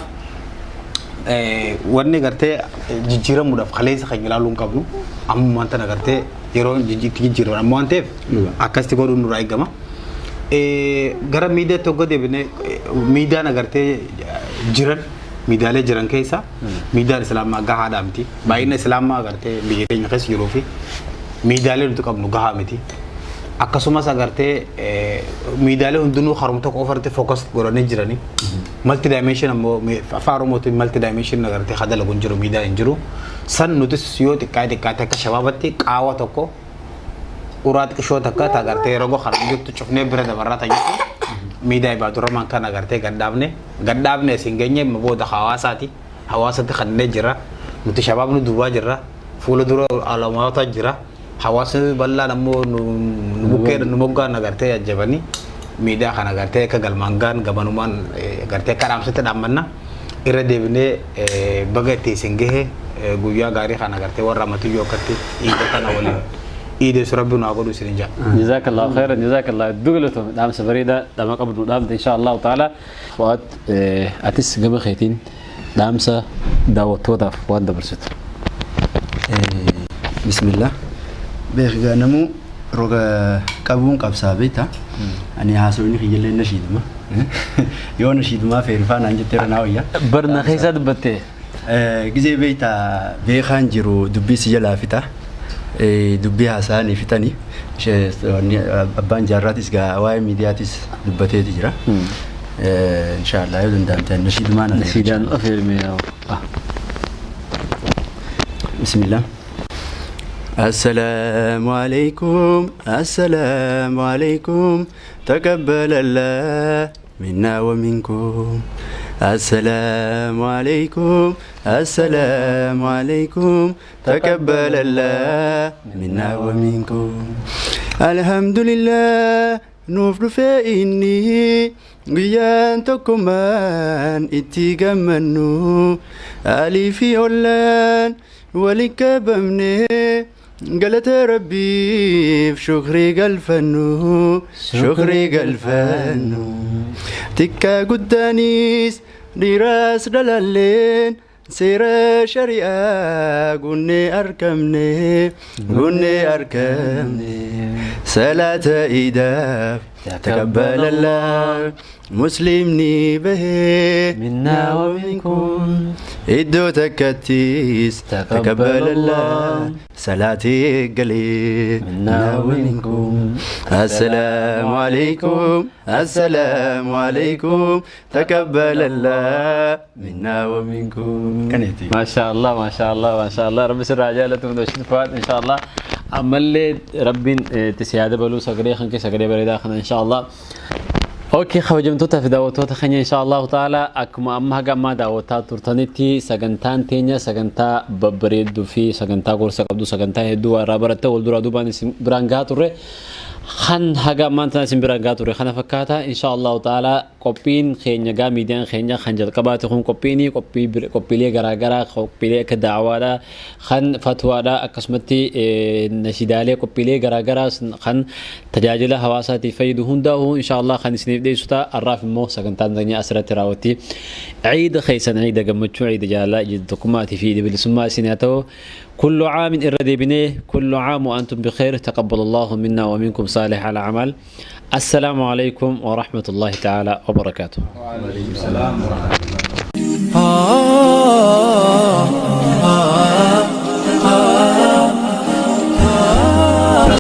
Wanni gartee jijjiiramuudhaaf kaleessa kan ilaaluu hin qabnu ammumaan tana gartee yeroo itti jijjiiraman amma waan ta'eef akkasitti godhuun nurraa eegama. Gara miidiyaatti hogga deebinee, miidiyaan agartee jiran, miidiyaalee jiran keessa miidiyaan islaamaa gahaadhaa miti. Baay'ina islaamaa agartee biyya keenya keessa jiruu fi miidiyaalee nuti qabnu gahaa miti. Akkasumas agartee miidiyaalee hundinuu haruma tokko qofarratti focus godhanii jirani. Multi dimension ammoo afaan Oromootiin multi dimension agartee hadalagu hin jiru, miidiyaan hin jiru. San nutis yoo xiqqaate xiqqaate akka shabaabatti qaawa tokko, uraa xiqqishoo takka ta agartee roga kana jirtu cufnee bira dabarraa tajaajila miidiyaa Ibaadurrahmaan kan agartee gadhaabne isin geenye booda hawaasaati, hawaasatti kanneen jira. Nuti shabaabni duubaa jirra, fuula dura alamaata jira. Hawaasni bal'aan ammoo nu bukkee nu moggaan agartee ajjabanii miidiyaa kana agartee akka galmaan gaan gabanumaan agartee akka dhaamsatti dhaammanna. Irra deebinee baga itti isin gahe. Guyyaa gaarii kana agartee warra amatiyyoo akkatti iida kana waliin iideessu rabbi nu haa godhu isin jaa. جزاك الله خيرا، جزاك الله. دقلتهم دام سبريدة دام قبل دام إن شاء الله تعالى. فؤاد، atis gama keetiin dhaamsa daawwattootaaf waan dabarsitu. Bismillah. Beekaa namuu roga qabuun qabsaa beekta. Ani haasofni kiyyallee nashiiduma. Yoo nashiidumaa feerifaa naan jettee naa wayya. Barna keessaa dubbattee. Gizee beektaa beekaan jiru dubbii si jalaa fixa. Dubbii haasa'anii fixanii. Abbaan jaarraatis gaa waa'ee miidiyaatis dubbateeti jira. Inshaallah yoo danda'amte nashiidumaa na Nashiidaan afeermee. بسم الله. السلام عليكم، السلام عليكم، تقبل الله منا ومنكم. السلام عليكم، السلام عليكم، تقبل الله منا ومنكم. الحمد لله nuuf dhufe inni guyyaan tokkummaan itti gammannu, alii fi ollaan waliin qabamne galata rabbiif shukrii galfannu, shukrii galfannu. Xiqqaa guddaanis dhiiraas dhalalleen seera shari'aa gunnee argamne, gunnee argamne salaata iidaaf. تقبل الله muslimni bahee منا ومنكم. Iddoo takkattis تقبل الله salaatii galee منا ومنكم. السلام عليكم، السلام عليكم، تقبل الله منا ومنكم. كنتي. ما شاء الله، ما شاء الله، ما شاء الله. ربي سر عجالة ودوشت فؤاد إن شاء الله. Ammallee rabbiin itti dabaluu, sagalee kan kee sagalee bareedaa kana إن شاء الله. Okay, kabajamtoota fi daawwattoota keenya, إن شاء الله تعالى akkuma amma haga ammaa daawwataa turtanitti sagantaan teenya sagantaa babbareedduu fi sagantaa gorsa qabdu, sagantaa hedduu waa irraa baratte wal duraa duubaan isin biraan gahaa turre. Kan haga ammaan tana isin biraan gahaa turre kana fakkaata. إن شاء الله تعالى qophiin keenya gaa miidiyaan keenya kan jalqabaate kun qophiini qophiilee garaagaraa, qophiilee akka daawaadha, kan fatwaadha, akkasumatti nashidaalee, qophiilee garaagaraa kan tajaajila hawaasaatiif fayyadu hundaa'u إن شاء الله kan isiniif dhiyeessu ta'a. Har'aaf immoo sagantaan keenya asirratti raawwatti. Ciida keessan ciida gammachuu, ciida jaalalaa, ciida tokkummaatii fi ciida bilisummaa isin haa ta'u. كل عام إردبنيه، كل عام وأنتم بخير، تقبل الله منا ومنكم صالح الأعمال. السلام عليكم ورحمة الله تعالى وبركاته. وعليكم السلام ورحمة الله.